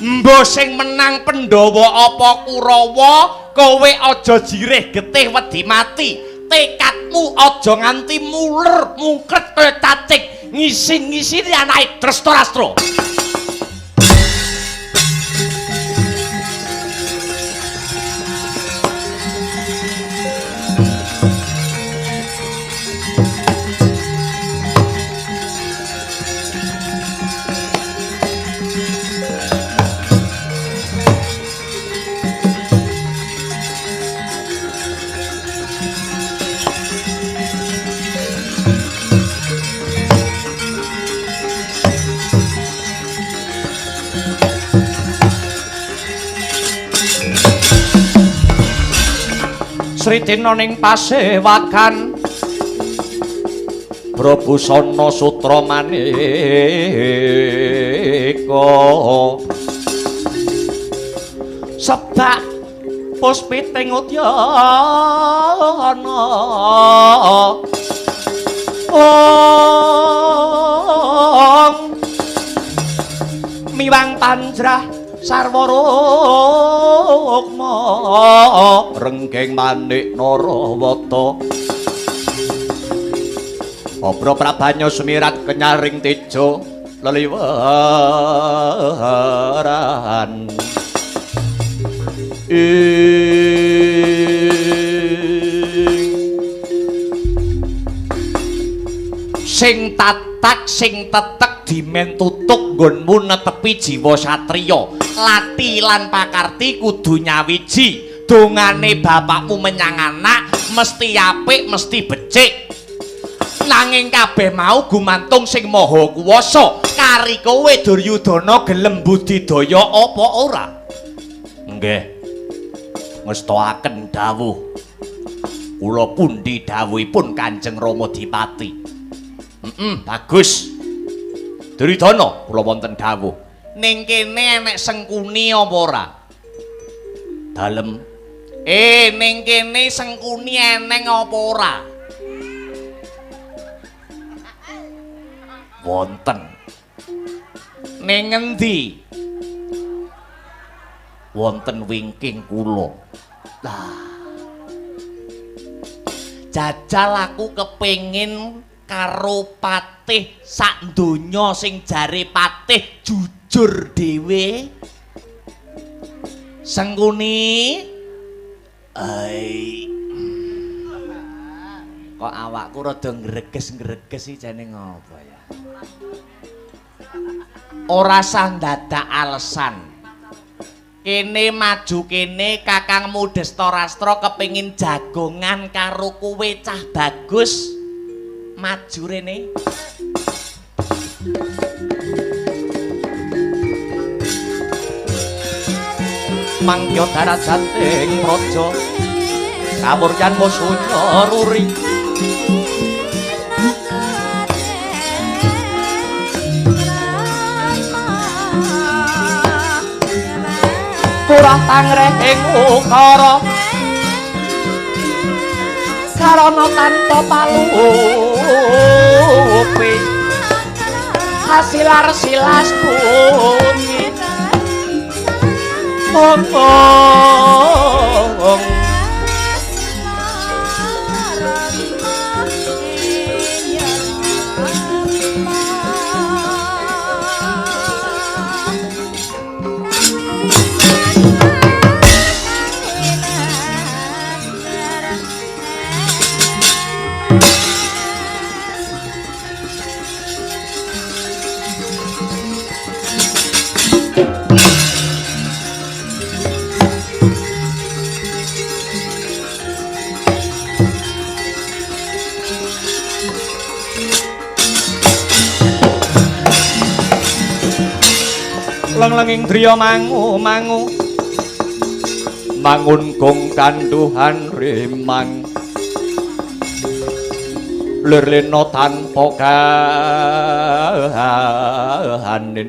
D: Mbah sing menang Pandhawa apa Kurawa, kowe aja jirih getih wedi mati. Tekadmu aja nganti muler mungkret kaya cacing ngisin-ngisini anake Drestarastra.
E: Sritina ning pasewakan Brabusana sutra maneka sebak puspiting udyana ong miwang panjrah sarwa rukma renggeng manik narawata Obro prabanya sumirat kenyaring tejo leliweran.
A: Sing tatak sing tetek dimen tutuk nggonmu netepi jiwa satriya. Lati lan pakarti kudu nyawiji. Dongane bapakmu menyang anak mesti apik mesti becik. Nanging kabeh mau gumantung sing maha kuwasa. Kari kowe Duryudana gelem budidaya apa ora?
D: Nggih. Ngestoaken dawuh. Kula pundi dawuhipun Kanjeng Rama Dipati. Bagus. Duryudana, kula wonten dawuh.
A: Ning kene enek Sengkuni apa ora?
D: Dalem.
A: Ning kene Sengkuni eneng apa ora?
D: Wonten.
A: Ning ngendi?
D: Wonten wingking kula.
A: Lah. Jajal aku kepengin karo patih sak donya sing jare patih jujur dhewe. Sengkuni. Ai. Kok awakku rada ngreges-ngreges iki jane ngopo ya? Ora sah ndadak alesan. Kene maju kene kakangmu Destarastra kepengin jagongan karo kowe cah bagus. Maju rene.
E: Mangkya darajating praja kamuryan musunya ruri. Turah tangreh ing ukara karana tanpa palupi hasilar silas kunyi mongong. Leng-lenging driya mangu-mangu mangun gong kanduhan rimang lir lena tanpa kahanin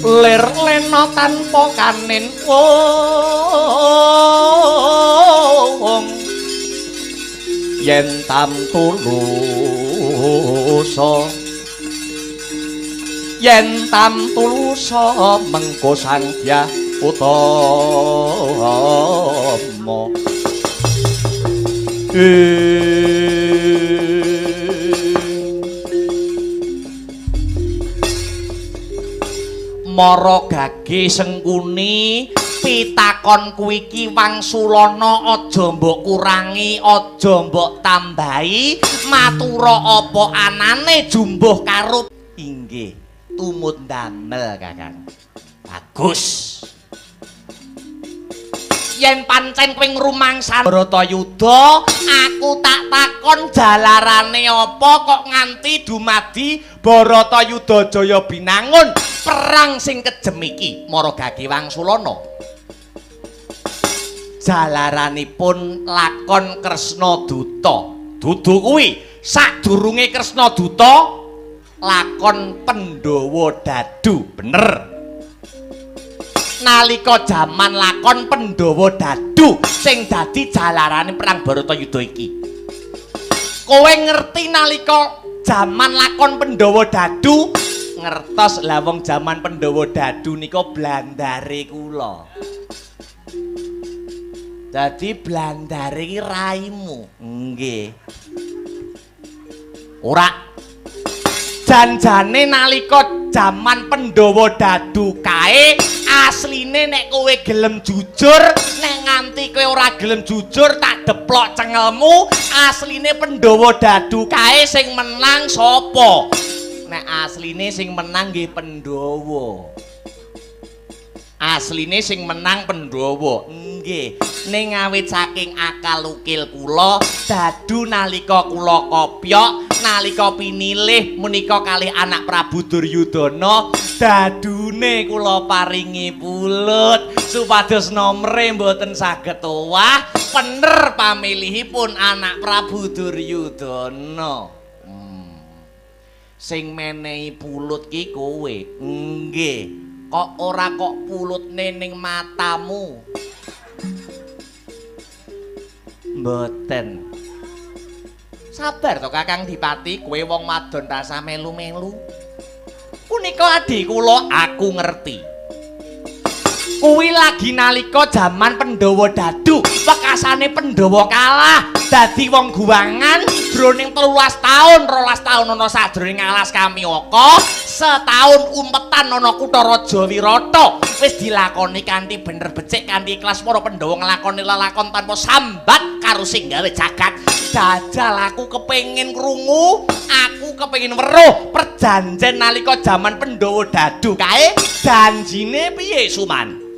A: lir lena tanpa kanin wong
E: yen tamtulusa yen tamtulusa mengko sandya utama.
A: Mara gage Sengkuni pitakon kuwi iki wangsulana aja mbok kurangi aja mbok tambahi matura apa anane jumbuh karo inggih tumut ndamel Kakang. Bagus. Yen pancen kowe ngrumangsan Bharatayuda, aku tak takon jalarane apa kok nganti dumadi Bharatayuda Jaya Binangun perang sing kejem iki. Mara gage wangsulana. Jalaranipun lakon Kresna Duta. Dudu kuwi sadurunge Kresna Duta lakon Pandhawa Dadu, bener. Nalika jaman lakon Pandhawa Dadu sing dadi jalarane perang Baratayuda iki. Kowe ngerti nalika jaman lakon Pandhawa Dadu? Ngertos lah wong jaman Pandhawa Dadu nika blandare kula. Dadi blandare iki raimu. Nggih. Ora. Janjane nalika jaman Pandhawa Dadu kae asline nek kowe gelem jujur, nek nganti kowe ora gelem jujur tak deplok cengelmu, asline Pandhawa Dadu kae sing menang sapa? Nek asline sing menang nggih Pandhawa. Asline sing menang Pandhawa. Nggih. Ning awit saking akal ukil kula, dadu nalika kula kopyok, nalika pinilih menika kalih anak Prabu Duryudana, dadune kula paringi pulut supados nomre mboten saged owah, pener pamilihipun anak Prabu Duryudana. Sing menehi pulut ki kowe. Nggih. Kok ora kok pulutne ning matamu? Mboten. Sabar to Kakang Dipati, kowe wong wadon rasa melu-melu. Punika adhi kula, aku ngerti. Kuwi lagi nalika jaman Pandhawa Dadu, wekasane Pandhawa kalah, dadi wong guwangan jroning 13 taun, 12 taun ana sajroning alas Kamiyaka, setahun umpetan ana kutha Raja Wirata. Wis dilakoni kanthi bener becik, kanthi ikhlas para Pandhawa nglakoni lelakon tanpa sambat karo sing gawe jagat. Jajal aku kepengin krungu, aku kepengin weruh perjanjen nalika jaman Pandhawa Dadu kae, janjine piye Suman?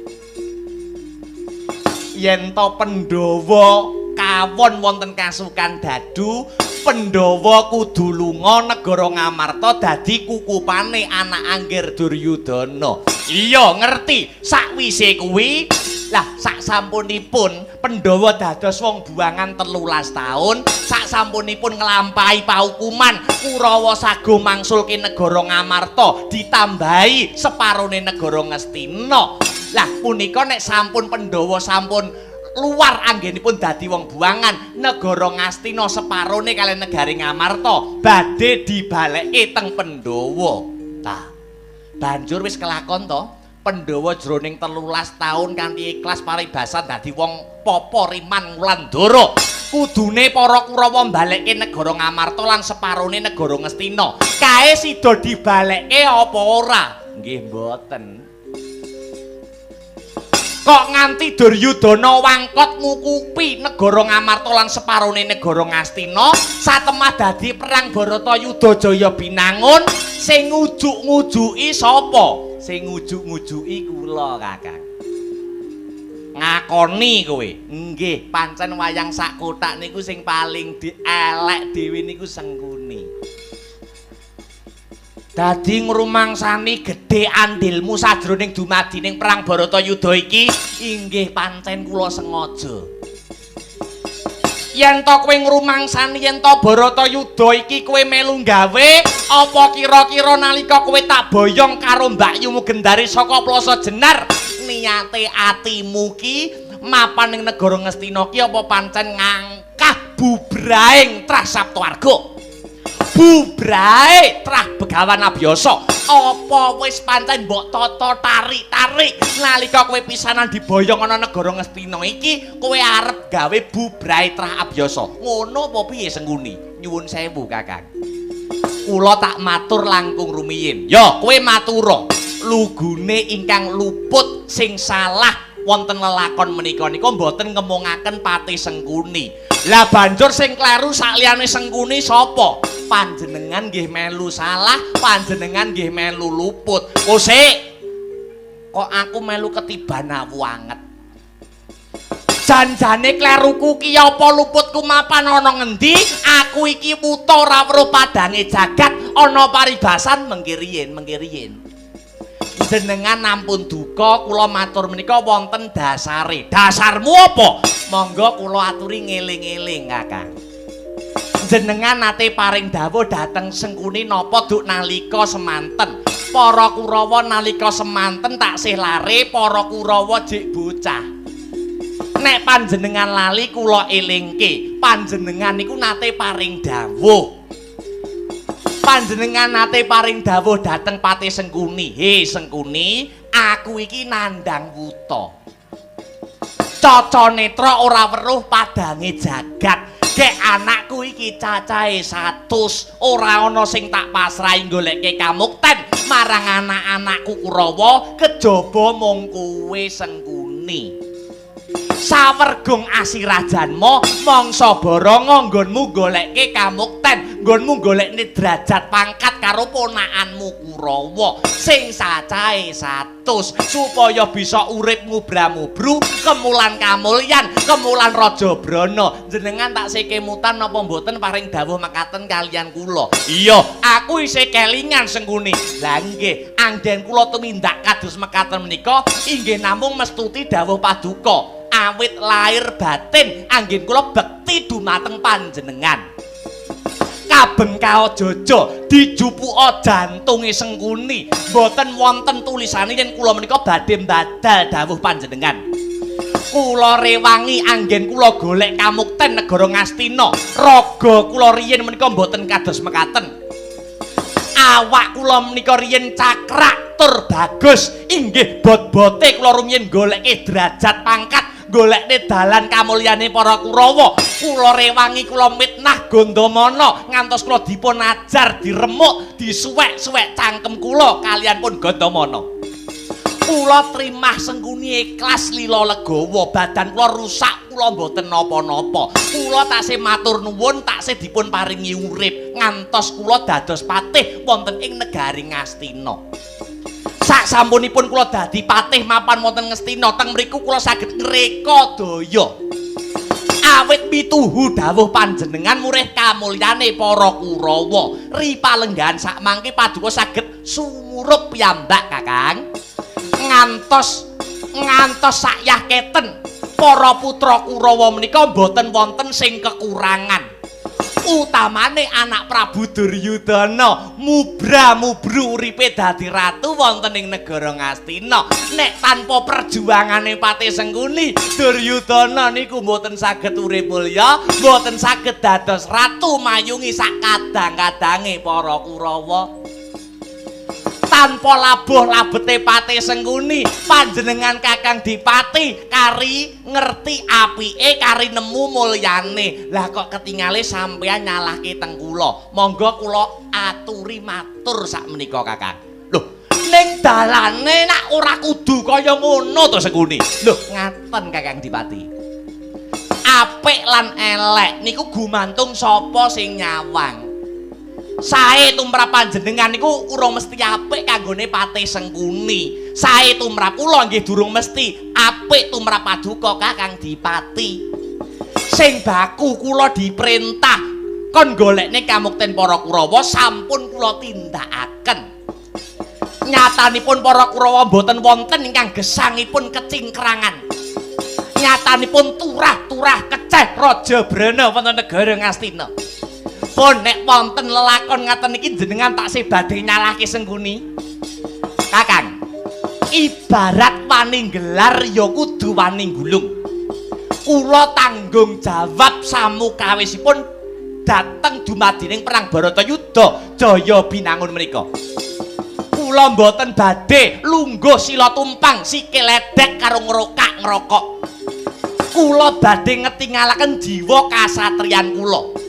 A: Yen to Pandhawa kawon wonten kasukan Dadu, Pandhawa kudu lunga negara Ngamarta dadi kukupane anak Anggir Duryudana. Iya, ngerti. Sakwise kuwi, lah sak sampunipun Pandhawa dados wong buangan 13 taun, sak sampunipun nglampahi paukuman Kurawa sago mangsulke negara Ngamarta ditambahi separone negara Ngastina. Lah punika nek sampun Pandhawa sampun luar anggenipun dadi wong buangan, negara Ngastina separone kaliyan negari Ngamarta badhe dibalekke teng Pandhawa. Tah, banjur wis kelakon to, Pandhawa jroning 13 taun kanthi ikhlas paribasan dadi wong papa riman Wulandara. Kudune para Kurawa mbalekke negara Ngamarta lan separone negara Ngastina. Kae sida dibalekke apa ora? Nggih mboten. Kok nganti Duryudana wangkot ngukupi negara Ngamarta lan separone negara Ngastina, satemah dadi perang Baratayuda Jaya Binangun, sing ngujuk-ngujuki sapa? Sing ngujuk-ngujuki kula, Kakang. Ngakoni kowe. Nggih, pancen wayang sak kothak niku sing paling dielek dhewe niku Sengkuni. Dadi ngrumangsani gedhe andilmu sajroning dumadining perang Baratayuda iki, inggih pancen kula sengaja. Yen to kowe ngrumangsani yen to Baratayuda iki kowe melu gawe, apa kira-kira nalika kowe tak boyong karo Mbakyumu Gendari saka Plaza Jenar, niate atimu ki mapan ning negara Ngastina ki apa pancen ngangkah bubrahing trah Saptawarga? Bubrahe trah Begawan Abiyasa, apa wis pancen mbok tata tarik-tarik nalika kowe pisanan diboyong ana negara Ngastina iki, kowe arep gawe bubrahe trah Abiyasa? Ngono apa piye Sengkuni? Nyuwun sewu Kakang, kula tak matur langkung rumiyin. Ya, kowe matura. Lugune ingkang luput sing salah wonten lelakon menika nika mboten ngemungaken Pati Sengkuni. Lah banjur sing kleru sakliyane Sengkuni sapa? Panjenengan nggih melu salah, panjenengan nggih melu luput. Kosik. Kok aku melu ketiban awu anget. Janjane kleruku ki apa luputku mapan ana ngendi? Aku iki wuta ora weruh padange jagat, ana paribasan mengki riyin, mengki riyin. Jenengan ampun duka, kula matur menika wonten dasare. Dasarmu apa? Monggo kula aturi ngeling-eling, Kakang. Jenengan nate paring dawuh dhateng Sengkuni napa duk nalika semanten. Para Kurawa nalika semanten taksih lare, para Kurawa jek bocah. Nek panjenengan lali kula elingke, panjenengan niku nate paring dawuh. Panjenengan nate paring dawuh dhateng Patih Sengkuni. He Sengkuni, aku iki nandhang wuta. Caca netra ora weruh padange jagat. Gek anakku iki cacahe 100, ora ana sing tak pasrahi goleke kamukten marang anak-anakku Kurawa kejaba mung kowe Sengkuni. Sawergung asirajanma mangsa baranga nggonmu goleke kamukten, nggonmu golekne derajat pangkat karo ponakanmu Kurawa sing cacahe 100 supaya bisa urip ngubra-mubru kemulan kamulyan, kemulan Raja Brana. Jenengan tak sekemutan napa mboten paring dawuh mekaten kalian kula? Iya, aku isih kelingan Sengkuni. Lah nggih, anggen kula tumindak kados mekaten menika inggih namung mestuti dawuh paduka. Awit lahir batin anggen kula bekti dumateng panjenengan. Kabeng kaojojo dijupuka jantunge Sengkuni, mboten wonten tulisane yen kula menika badhe mbadal dawuh panjenengan. Kula rewangi anggen kula golek kamukten negara Ngastina. Raga kula riyin menika mboten kados mekaten. Awak kula menika riyin cakrak tur bagus, inggih bot-bote kula rumiyin goleke derajat pangkat, golekne dalan kamulyane para Kurawa. Kula rewangi kula mitnah Gandamana ngantos kula dipun ajar, diremuk, disuwek-suwek cangkem kula kalian pun Gandamana. Kula trimah Sengkuni ikhlas lila legawa, badan kula rusak kula mboten napa-napa. Kula taksih matur nuwun, taksih dipun paringi urip ngantos kula dados patih wonten ing negari Ngastina. Sak sampunipun kula dadi patih mapan wonten Ngastina, teng mriku kula saged ngreka daya. Awit mituhu dawuh panjenengan murih kamulyane para Kurawa. Ripalenggahan sak mangke paduka saged sumurup piyambak, Kakang. Ngantos ngantos sakyah keten para putra Kurawa menika mboten wonten sing kekurangan. Utamane anak Prabu Duryudana mubra-mubru uripe dadi ratu wonten ing negara Ngastina. Nek tanpa perjuangane Patih Sengkuni, Duryudana niku mboten saged urip mulya, mboten saged dados ratu mayungi sak kadang-kadange para Kurawa. Tanpa labuh labete Patih Sengkuni, panjenengan Kakang Dipati kari ngerti apike, kari nemu mulyane. Lah kok ketingale sampeyan nyalahke teng kula. Monggo kula aturi matur sak menika, Kakang. Lho, ning dalane nak ora kudu kaya ngono to Sengkuni. Lho, ngaten Kakang Dipati. Apik lan elek niku gumantung sapa sing nyawang. Sae tumrap panjenengan niku urung mesti apik kanggone Patih Sengkuni. Sae tumrap kula nggih durung mesti apik tumrap paduka Kakang Dipati. Sing baku kula diperintah kon golekne kamukten para Kurawa sampun kula tindakaken. Nyatanipun para Kurawa mboten wonten ingkang gesangipun kecingkrangan. Nyatanipun turah-turah keceh Raja Brana wonten negara Ngastina. Pun nek wonten lelakon ngaten iki jenengan taksih badhe nyalahke Sengkuni. Kakang, ibarat wani gelar ya kudu wani gulung. Kula tanggung jawab samukawisipun dhateng dumadining perang Baratayuda Jaya Binangun menika. Kula mboten badhe lungguh sila tumpang sikil ledek karo ngrokak-ngrokok. Kula badhe ngetingalaken jiwa kasatriyan kula.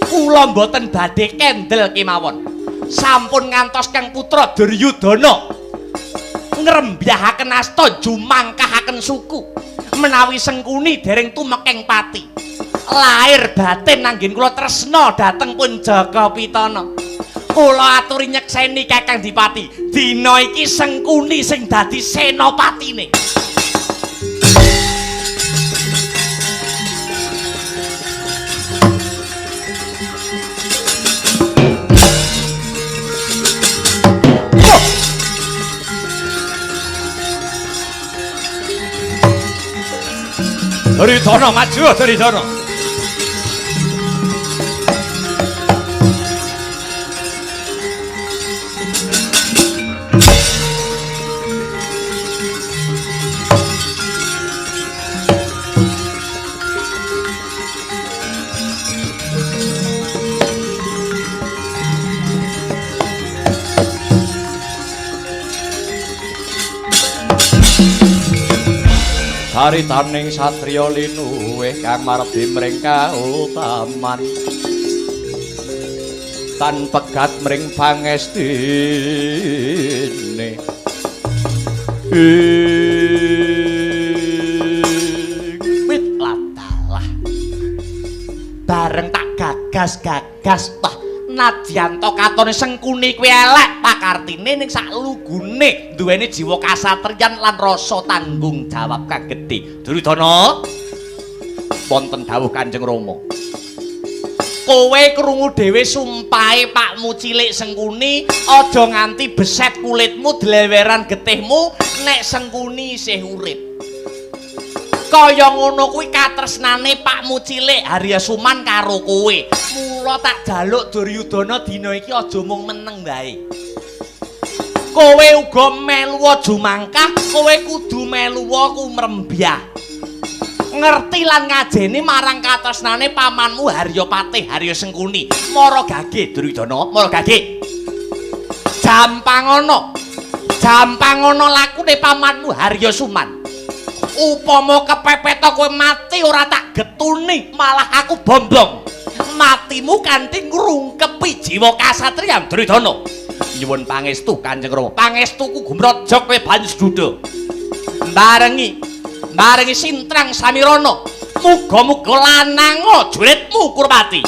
A: Kula mboten badhe kendel kemawon. Sampun ngantos Kang Putra Duryudana ngrembyahaken asta jumangkahaken suku menawi Sengkuni dereng tumekeng pati. Lahir batin anggen kula tresna dhateng pun Jaka Pitana. Kula aturi nyekseni Kakang Dipati, dina iki Sengkuni sing dadi senopatine.
E: Duryudana maju Duryudana. Caritaning satriya linuwih kang mardi mring kautaman tan pegat mring pangestine.
A: Wit ladalah bareng tak gagas-gagas wah nadyan to katone Sengkuni kuwi elek pakartine ning sak lugune duweni jiwa kasatriyan lan rasa tanggung jawab kang gedhe. Duryudana, wonten dawuh Kanjeng Rama. Kowe krungu dhewe sumpahe pakmu cilik Sengkuni, aja nganti beset kulitmu dleweran getihmu nek Sengkuni isih urip. Kaya ngono kuwi katresnane pakmu cilik Harya Suman karo kowe. Mula tak jaluk Duryudana dina iki aja mung meneng wae. Kowe uga melu jumangkah, kowe kudu melu kumrembyah. Ngerti lan ngajeni marang katresnane pamanmu Harya Patih Harya Sengkuni. Mara gage Duryudana, mara gage. Jampangono. Jampangono lakune pamanmu Harya Suman. Upama kepepet kowe mati ora tak getuni, malah aku bombong. Matimu kanthi ngrungkepi jiwa kasatriyan Duryudana. Nyuwun pangestu Kanjeng Rama. Pangestuku gumrojok kowe banyu seduda. Barengi, barengi sintrang samirana. Muga-muga lanang juritmu Kurpati.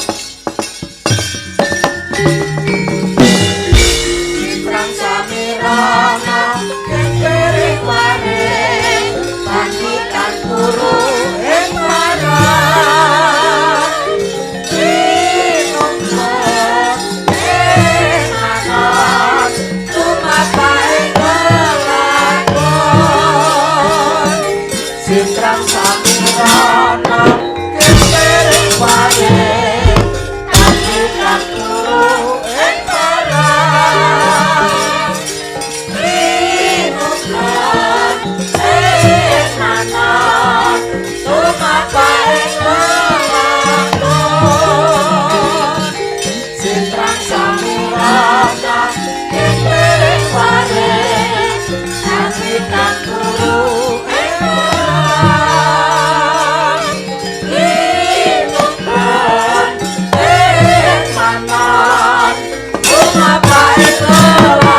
C: Sintrang samirana kepering waring pandikan guru ing marang tinungsa ing manon tumapaing lelakon sintrang samirana kepering waring pandikan guru ing marang tinungsa ing manon tumapaing lelakon sintrang samirana kepering waring pandikan guru ing marang tinungsa ing manon tumapaing lelakon.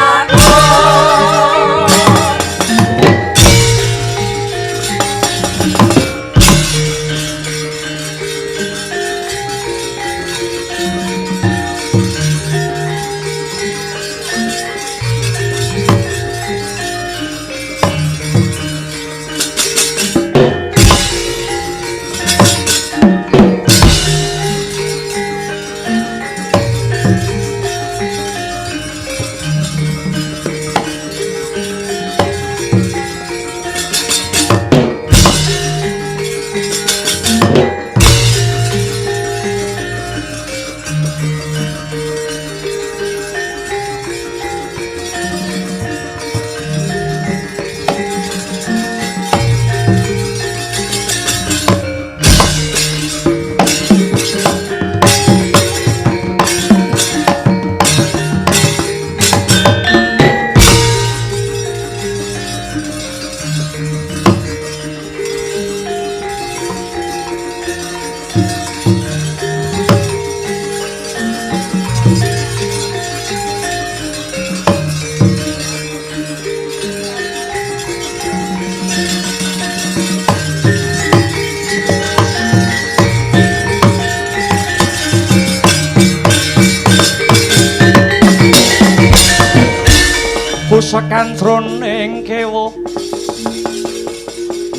E: Pusekan jroning kewa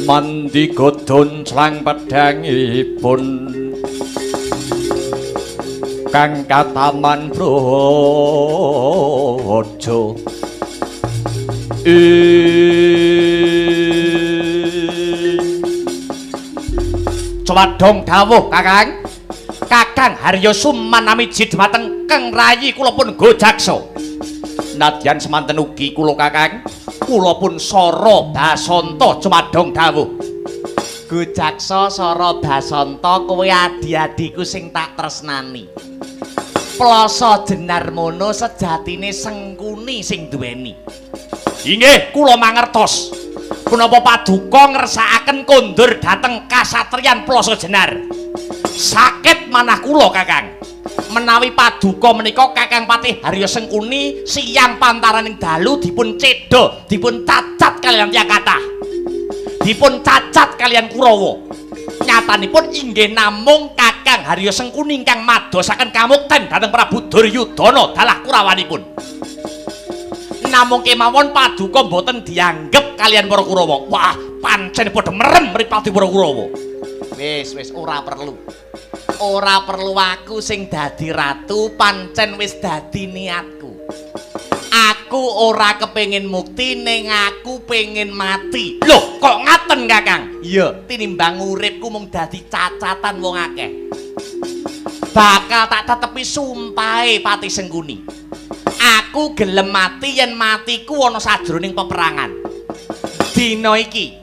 E: mandika donclang pedhangipun kang kataman braja.
D: Cuwadong dawuh Kakang. Kakang Harya Suman amiji dhumateng Keng Rayi kula pun Gojaksa. Nadyan semanten ugi kula Kakang, kula pun Sara Basanta cumadong dawuh.
A: Gojaksa Sara Basanta kowe adi-adiku sing tak tresnani. Plasa Jenarmono sejatine Sengkuni sing duweni.
D: Inggih, kula mangertos. Punapa paduka ngersakaken kondur dhateng kasatriyan Plasa Jenar. Sakit manah kula Kakang. Menawi paduka menika Kakang Patih Harya Sengkuni siang pantaraning dalu dipun cedha, dipun cacat kaliyan tiyang kathah. Dipun cacat kaliyan Kurawa. Nyatanipun inggih namung Kakang Harya Sengkuni ingkang madosaken kamukten dhateng Prabu Duryudana dalah Kurawanipun. Namung kemawon paduka mboten dianggep kaliyan para Kurawa. Wah, pancen padha merem mripate para Kurawa.
A: Wis, wis ora perlu. Ora perlu aku sing dadi ratu, pancen wis dadi niatku. Aku ora kepengin mukti ning aku pengin mati.
D: Loh, kok ngaten Kakang?
A: Iya, tinimbang uripku mung dadi cacatan wong akeh. Bakal tak tetepi sumpahe Patih Sengkuni. Aku gelem mati yen matiku ana sajroning peperangan. Dina iki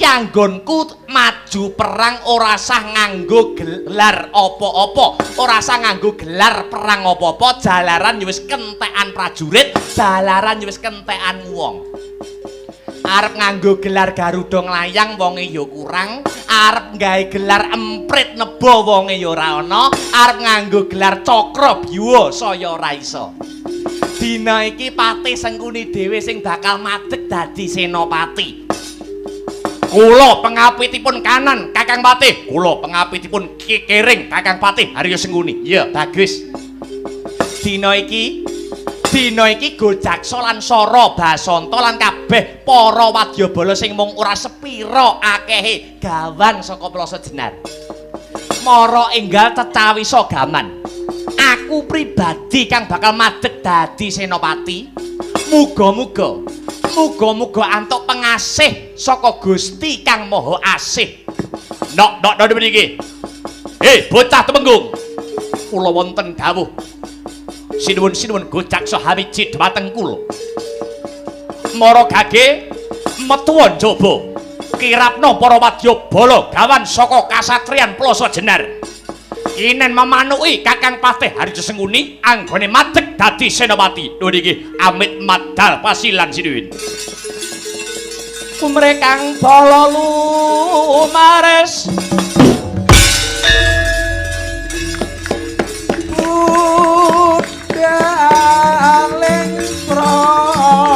A: anggonku maju perang ora sah nganggo gelar apa-apa, ora sah nganggo gelar perang apa-apa, jalaran ya wis kentekan prajurit, jalaran ya wis kentekan wong. Arep nganggo gelar Garuda nglayang wonge ya kurang, arep gawe gelar emprit neba wonge ya ora ana, arep nganggo gelar Cakra Byuha saya ora iso. Dina iki Patih Sengkuni dhewe sing bakal madeg dadi senopati.
D: Kula pengapitipun kanan Kakang Patih, kula pengapitipun kiring Kakang Patih Harya Sengkuni.
A: Iya, bagus. Dina iki Gojaksa lan Sara Basanta lan kabeh para wadyabala sing mung ora sepira akehe gawan saka Plasa Jenar. Mara enggal cecawisa gaman. Aku pribadi kang bakal madeg dadi senopati. Muga-muga antuk pengasih saka Gusti Kang Maha Asih.
D: Nok nok nok mriki. Hei, bocah Temenggung. Kula wonten dawuh. Sinuwun-sinuwun Gojaksa hawiji dhumateng kula. Mara gage metuwa njaba. Kirapna para wadyabala gawan saka kasatriyan Plasa Jenar. Inen memanuki Kakang Patih Harya Sengkuni anggone madeg dadi senopati. Nuwun iki amit madal pasilan sinuwun.
A: Kumrekang bala lumares
C: budaling prawadya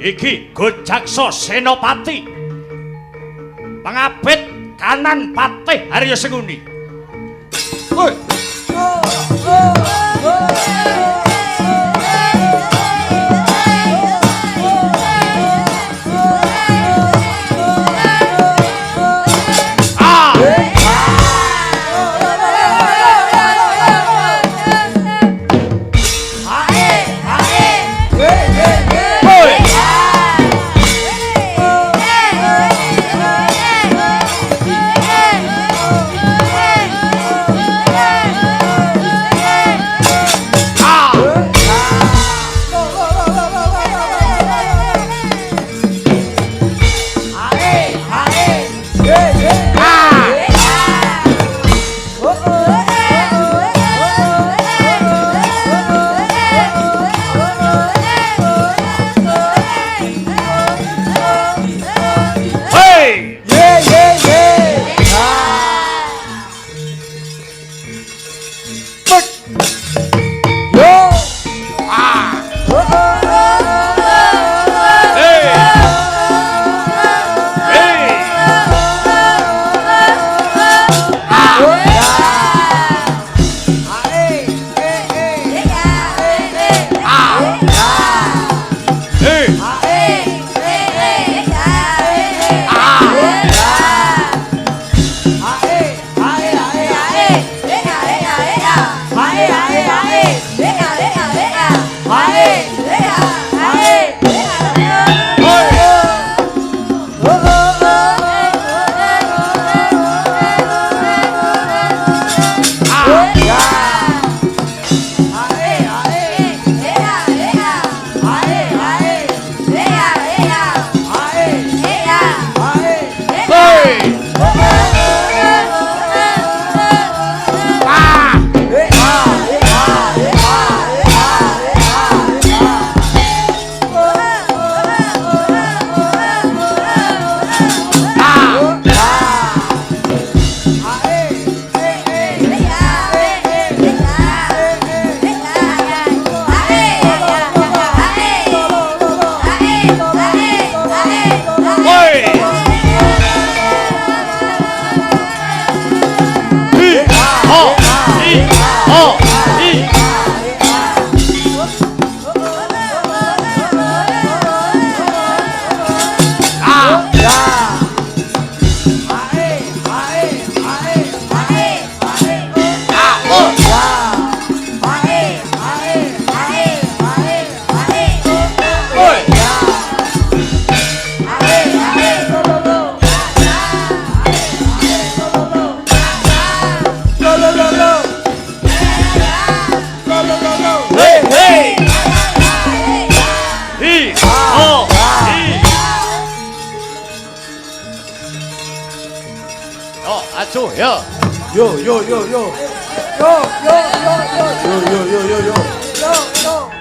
A: Iki Gojaksa Senopati. Pengabit kanan Patih Harya Sengkuni. Woi.
C: Yo yo yo yo.
B: Yo yo yo yo
C: Yo yo yo yo yo.
B: yo yo.